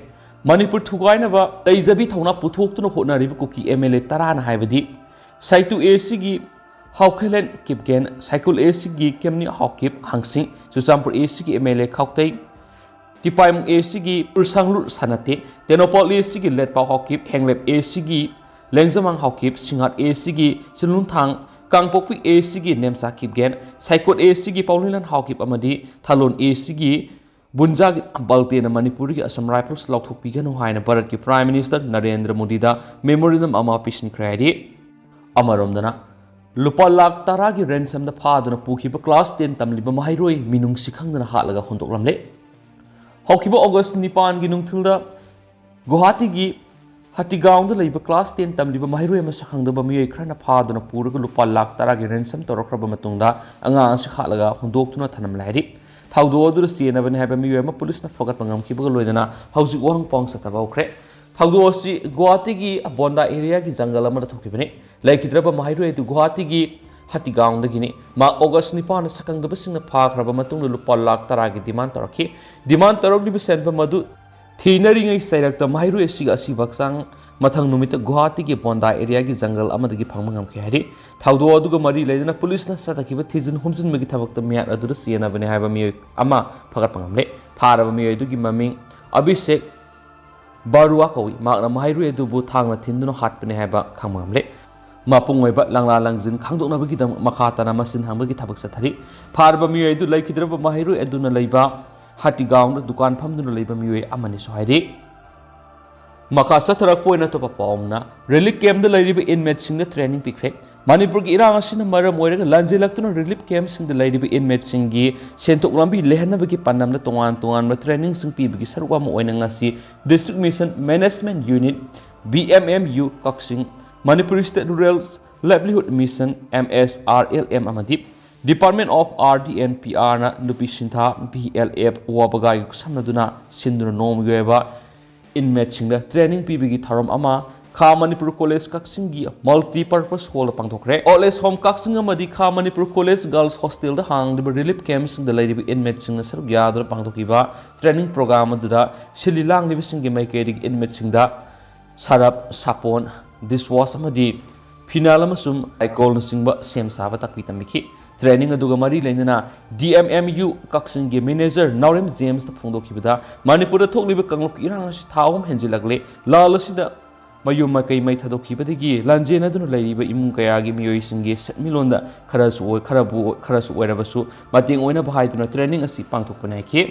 ꯃꯅꯤꯄꯨꯔ ꯊꯨꯒꯥꯏꯅꯕ ꯇꯩꯖꯕꯤ ꯊꯧꯅꯥ ꯄꯨꯊꯣꯛꯇꯨꯅ ꯍꯣꯠꯅꯔꯤꯕ ꯀꯨꯀꯤ ꯑꯦꯝ ꯑꯦꯜ ꯑꯦ ꯇꯔꯥꯅ ꯍꯥꯏꯕꯗꯤ, ꯁꯥꯏꯇꯨ ꯑꯦ ꯁꯤꯒꯤ ꯍꯥꯎꯈꯦꯂꯦꯟ ꯀꯤꯞꯒꯦꯟ, ꯁꯥꯏꯀꯨꯜ ꯑꯦ ꯁꯤꯒꯤ ꯀꯦꯝꯅꯤ ꯍꯥꯎꯀꯤꯞ ꯍꯥꯡꯁꯤꯡ, ꯆꯨꯔꯆꯥꯟꯄꯨꯔ ꯑꯦ ꯁꯤꯒꯤ ꯑꯦꯝ ꯑꯦꯜ ꯑꯦ ꯈꯥꯎꯇꯩ, ꯇꯤꯄꯥꯏꯃꯨꯡ ꯑꯦ ꯁꯤꯒꯤ ꯎꯔꯁꯥꯡꯂꯨꯔ ꯁꯅꯥꯇꯦ, ꯇꯦꯡꯅꯧꯄꯥꯜ ꯑꯦ ꯁꯤꯒꯤ ꯂꯦꯠꯄꯥꯎ ꯍꯥꯎꯀꯤꯞ, ꯍꯦꯡꯂꯦꯞ ꯑꯦ ꯁꯤꯒꯤ ꯂꯦꯡꯖꯃꯥꯡ ꯍꯥꯎꯀꯤꯞ, ꯁꯤꯡꯍꯥꯠ ꯑꯦ ꯁꯤꯒꯤ ꯁꯤꯟꯂꯨꯟꯊꯥꯡ, ꯀꯥꯡꯄꯣꯛꯄꯤ ꯑꯦ ꯁꯤꯒꯤ ꯅꯦꯝꯆꯥ ꯀꯤꯞꯒꯦꯟ, ꯁꯥꯏꯀꯣꯠ ꯑꯦ ꯁꯤꯒꯤ ꯄꯥꯎꯂꯤꯂꯥꯟ ꯍꯥꯎꯀꯤꯞ ꯑꯃꯗꯤ ꯊꯥꯂꯣꯟ ꯑꯦ ꯁꯤꯒꯤ ꯕꯨꯟꯖꯥꯒꯤ ꯕꯜꯇꯦꯅ ꯃꯅꯤꯄꯨꯔꯗꯒꯤ ꯑꯁꯥꯝ ꯔꯥꯏꯐꯜꯁ ꯂꯧꯊꯣꯛꯄꯤꯒꯅꯨ ꯍꯥꯏꯅ ꯚꯥꯔꯠꯀꯤ ꯄ꯭ꯔꯥꯏꯝ ꯃꯤꯅꯤꯁꯇꯔ ꯅꯔꯦꯟꯗ꯭ꯔ ꯃꯣꯗꯤꯗ ꯃꯦꯃꯣꯔꯦꯟꯗꯝ ꯑꯃ ꯄꯤꯁꯤꯟꯈ꯭ꯔꯦ ꯍꯥꯏꯔꯤ꯫ ꯑꯃꯔꯣꯝꯗꯅ, ꯂꯨꯄꯥ ꯂꯥꯈ ꯇꯔꯥꯒꯤ ꯔꯦꯟꯁꯝꯗ ꯐꯥꯗꯨꯅ ꯄꯨꯈꯤꯕ ꯀ꯭ꯂꯥꯁ ꯇꯦꯟ ꯇꯝꯂꯤꯕ ꯃꯍꯩꯔꯣꯏ ꯃꯤꯅꯨꯡꯁꯤ ꯈꯪꯗꯅ ꯍꯥꯠꯂꯒ ꯍꯨꯟꯗꯣꯛꯂꯝꯂꯦ꯫ ꯍꯧꯈꯤꯕ ꯑꯣꯒꯁ ꯅꯤꯄꯥꯟꯒꯤ ꯅꯨꯡꯊꯤꯜꯗ ꯒꯨꯋꯥꯍꯥꯇꯤꯒꯤ ꯍꯇꯤꯒꯥꯎꯟꯗ ꯂꯩꯕ ꯀ꯭ꯂꯥꯁ ꯇꯦꯟ ꯇꯝꯂꯤꯕ ꯃꯍꯩꯔꯣꯏ ꯑꯃ ꯁꯛꯈꯪꯗꯕ ꯃꯤꯑꯣꯏ ꯈꯔꯅ ꯐꯥꯗꯨꯅ ꯄꯨꯔꯒ ꯂꯨꯄꯥ ꯂꯥꯈ ꯇꯔꯥꯒꯤ ꯔꯦꯟꯁꯝ ꯇꯧꯔꯛꯈ꯭ꯔꯕ ꯃꯇꯨꯡꯗ ꯑꯉꯥꯡ ꯑꯁꯤ ꯍꯥꯠꯂꯒ ꯍꯨꯟꯗꯣꯛꯇꯨꯅ ꯊꯅꯝꯂꯦ ꯍꯥꯏꯔꯤ꯫ ꯊꯧꯗꯣꯛ ꯑꯗꯨꯗ ꯆꯦꯟꯅꯕꯅꯤ ꯍꯥꯏꯕ ꯃꯤꯑꯣꯏ ꯑꯃ ꯄꯨꯂꯤꯁꯅ ꯐꯒꯠꯄ ꯉꯝꯈꯤꯕꯒ ꯂꯣꯏꯅꯅ ꯍꯧꯖꯤꯛ ꯋꯥꯍꯪ ꯄꯥꯎ ꯆꯠꯊꯕ ꯍꯧꯈ꯭ꯔꯦ꯫ ꯊꯧꯗꯣꯛ ꯑꯁꯤ ꯒꯨꯋꯥꯍꯥꯇꯤꯒꯤ ꯕꯣꯟꯗꯥ ꯑꯦꯔꯤꯌꯥꯒꯤ ꯖꯪꯒꯜ ꯑꯃꯗ ꯊꯣꯛꯈꯤꯕꯅꯤ꯫ ꯂꯩꯈꯤꯗ꯭ꯔꯕ ꯃꯍꯩꯔꯣꯏ ꯑꯗꯨ ꯒꯨꯋꯥꯍꯥꯇꯤꯒꯤ ꯍꯇꯤꯒꯥꯎꯟꯗꯒꯤꯅꯤ꯫ ꯃꯍꯥꯛ ꯑꯣꯒꯁ ꯅꯤꯄꯥꯟꯗ ꯁꯛꯈꯪꯗꯕꯁꯤꯡꯅ ꯐꯥꯈ꯭ꯔꯕ ꯃꯇꯨꯡꯗ ꯂꯨꯄꯥ ꯂꯥꯈ ꯇꯔꯥꯒꯤ ꯗꯤꯃꯥꯟ ꯇꯧꯔꯛꯈꯤ꯫ ꯗꯤꯃꯥꯟ ꯇꯧꯔꯛꯂꯤꯕ ꯁꯦꯟꯐꯝ ꯑꯗꯨ ꯊꯤꯅꯔꯤꯉꯩ ꯆꯩꯔꯛꯇ ꯃꯍꯩꯔꯣꯏ ꯑꯁꯤꯒꯤ ꯑꯁꯤꯕ ꯍꯛꯆꯥꯡ ꯃꯊꯪ ꯅꯨꯃꯤꯠꯇ ꯒꯨꯋꯥꯍꯥꯇꯤꯒꯤ ꯕꯣꯟꯗꯥ ꯑꯦꯔꯤꯌꯥꯒꯤ ꯖꯪꯒꯜ ꯑꯃꯗꯒꯤ ꯐꯪꯕ ꯉꯝꯈꯤ ꯍꯥꯏꯔꯤ꯫ ꯊꯧꯗꯣꯛ ꯑꯗꯨꯒ ꯃꯔꯤ ꯂꯩꯅꯅ ꯄꯨꯂꯤꯁꯅ ꯆꯠꯊꯈꯤꯕ ꯊꯤꯖꯤꯟ ꯍꯨꯝꯖꯤꯟꯕꯒꯤ ꯊꯕꯛꯇ ꯃꯤꯍꯥꯠ ꯑꯗꯨꯗ ꯆꯦꯟꯅꯕꯅꯤ ꯍꯥꯏꯕ ꯃꯤꯑꯣꯏ ꯑꯃ ꯐꯒꯠꯄ ꯉꯝꯂꯦ꯫ ꯐꯥꯔꯕ ꯃꯤꯑꯣꯏ ꯑꯗꯨꯒꯤ ꯃꯃꯤꯡ ꯑꯚꯤꯁꯦꯛ ꯕꯥꯔꯨꯋꯥ ꯀꯧꯏ꯫ ꯃꯍꯥꯛꯅ ꯃꯍꯩꯔꯣꯏ ꯑꯗꯨꯕꯨ ꯊꯥꯡꯅ ꯊꯤꯟꯗꯨꯅ ꯍꯥꯠꯄꯅꯤ ꯍꯥꯏꯕ ꯈꯪꯕ ꯉꯝꯂꯦ꯫ ꯃꯄꯨꯡ ꯑꯣꯏꯕ ꯂꯪꯂꯥ ꯂꯪꯖꯤꯟ ꯈꯪꯗꯣꯛꯅꯕꯒꯤꯗꯃꯛ ꯃꯈꯥ ꯇꯥꯅ ꯃꯁꯤꯟ ꯍꯪꯕꯒꯤ ꯊꯕꯛ ꯆꯠꯊꯔꯤ꯫ ꯐꯥꯔꯕ ꯃꯤꯑꯣꯏ ꯑꯗꯨ ꯂꯩꯈꯤꯗ꯭ꯔꯕ ꯃꯍꯩꯔꯣꯏ ꯑꯗꯨꯅ ꯂꯩꯕ ꯍꯇꯤꯒꯥꯎꯟꯗ ꯗꯨꯀꯥꯟ ꯐꯝꯗꯨꯅ ꯂꯩꯕ ꯃꯤꯑꯣꯏ ꯑꯃꯅꯤꯁꯨ ꯍꯥꯏꯔꯤ꯫ ꯃꯈꯥ ꯆꯠꯊꯔꯛꯄ ꯑꯣꯏꯅ ꯑꯇꯣꯞꯄ ꯄꯥꯎ ꯑꯃꯅ, ꯔꯤꯂꯤꯐ ꯀꯦꯝꯞꯇ ꯂꯩꯔꯤꯕ ꯏꯟꯃꯦꯠꯁꯤꯡꯗ ꯇ꯭ꯔꯦꯅꯤꯡ ꯄꯤꯈ꯭ꯔꯦ꯫ ꯃꯅꯤꯄꯨꯔꯒꯤ ꯏꯔꯥꯡ ꯑꯁꯤꯅ ꯃꯔꯝ ꯑꯣꯏꯔꯒ ꯂꯥꯟꯖꯦꯜꯂꯛꯇꯨꯅ ꯔꯤꯂꯤꯐ ꯀꯦꯝꯞꯁꯤꯡꯗ ꯂꯩꯔꯤꯕ ꯏꯟꯃꯦꯠꯁꯤꯡꯒꯤ ꯁꯦꯟꯊꯣꯛ ꯂꯝꯕꯤ ꯂꯩꯍꯟꯅꯕꯒꯤ ꯄꯥꯟꯗꯝꯗ ꯇꯣꯉꯥꯟ ꯇꯣꯉꯥꯟꯕ ꯇ꯭ꯔꯦꯅꯤꯡꯁꯤꯡ ꯄꯤꯕꯒꯤ ꯁꯔꯨꯛ ꯑꯃ ꯑꯣꯏꯅ ꯉꯁꯤ District Mission Management Unit, B M M U, ꯀꯛꯆꯤꯡ, Manipur State Rural Livelihood Mission, M S R L M, ꯑꯃꯗꯤ Department of R D and P R ꯅ ꯅꯨꯄꯤ ꯁꯤꯟꯊꯥ, B L F, ꯋꯥꯕꯒꯥꯏꯒ ꯈꯨꯠꯁꯝꯅꯗꯨꯅ ꯁꯤꯟꯗꯨꯅ ꯅꯣꯡꯃꯒꯤ ꯑꯣꯏꯕ ꯏꯟꯃꯦꯠꯁꯤꯡꯗ ꯇ꯭ꯔꯦꯅꯤꯡ ꯄꯤꯕꯒꯤ ꯊꯧꯔꯝ ꯑꯃ ꯈꯥ ꯃꯅꯤꯄꯨꯔ ꯀꯣꯂꯦꯖ ꯀꯛꯆꯤꯡꯒꯤ ꯃꯜꯇꯤ ꯄꯔꯄꯁ ꯍꯣꯜꯗ ꯄꯥꯡꯊꯣꯛꯈ꯭ꯔꯦ꯫ ꯑꯣꯜ ꯑꯦꯖ ꯍꯣꯝ ꯀꯛꯆꯤꯡ ꯑꯃꯗꯤ ꯈꯥ ꯃꯅꯤꯄꯨꯔ ꯀꯣꯂꯦꯖ ꯒꯔꯜꯁ ꯍꯣꯁꯇꯦꯜꯗ ꯍꯥꯡꯂꯤꯕ ꯔꯤꯂꯤꯐ ꯀꯦꯝꯞꯁꯤꯡꯗ ꯂꯩꯔꯤꯕ ꯏꯟꯃꯦꯠꯁꯤꯡꯅ ꯁꯔꯨꯛ ꯌꯥꯗꯨꯅ ꯄꯥꯡꯊꯣꯛꯈꯤꯕ ꯇ꯭ꯔꯦꯅꯤꯡ ꯄ꯭ꯔꯣꯒ꯭ꯔꯥꯝ ꯑꯗꯨꯗ ꯁꯤꯜꯂꯤ ꯂꯥꯡꯂꯤꯕꯁꯤꯡꯒꯤ ꯃꯥꯏꯀꯩꯗꯒꯤ ꯏꯟꯃꯦꯠꯁꯤꯡꯗ ꯁꯔꯞ, ꯁꯥꯄꯣꯟ, ꯗꯤꯁꯋꯥꯁ ꯑꯃꯗꯤ ꯐꯤꯅꯥꯏꯜ ꯑꯃꯁꯨꯡ ꯑꯥꯏꯀꯣꯜꯅꯆꯤꯡꯕ ꯁꯦꯝ ꯁꯥꯕ ꯇꯥꯛꯄꯤ ꯇꯝꯕꯤꯈꯤ꯫ ꯇ꯭ꯔꯦꯅꯤꯡ ꯑꯗꯨꯒ ꯃꯔꯤ ꯂꯩꯅꯅ D M M U ꯀꯛꯆꯤꯡꯒꯤ ꯃꯦꯅꯦꯖꯔ ꯅꯥꯎꯔꯦꯝ ꯖꯦꯝꯁꯅ ꯐꯣꯡꯗꯣꯛꯈꯤꯕꯗ, ꯃꯅꯤꯄꯨꯔꯗ ꯊꯣꯛꯂꯤꯕ ꯀꯥꯡꯂꯨꯞꯀꯤ ꯏꯔꯥꯡ ꯑꯁꯤ ꯊꯥ ꯑꯍꯨꯝ ꯍꯦꯟꯖꯤꯜꯂꯛꯂꯦ꯫ ꯂꯥꯜ ꯑꯁꯤꯗ ꯃꯌꯨꯝ ꯃꯀꯩ ꯃꯩ ꯊꯥꯗꯣꯛꯈꯤꯕꯗꯒꯤ ꯂꯥꯟꯖꯦꯟꯅꯗꯨꯅ ꯂꯩꯔꯤꯕ ꯏꯃꯨꯡ ꯀꯌꯥꯒꯤ ꯃꯤꯑꯣꯏꯁꯤꯡꯒꯤ ꯁꯦꯟꯃꯤꯠꯂꯣꯟꯗ ꯈꯔꯁꯨ ꯑꯣꯏ-, ꯈꯔꯕꯨ, ꯈꯔꯁꯨ ꯑꯣꯏꯔꯕꯁꯨ ꯃꯇꯦꯡ ꯑꯣꯏꯅꯕ ꯍꯥꯏꯗꯨꯅ ꯇ꯭ꯔꯦꯅꯤꯡ ꯑꯁꯤ ꯄꯥꯡꯊꯣꯛꯄꯅꯤ ꯍꯥꯏꯈꯤ꯫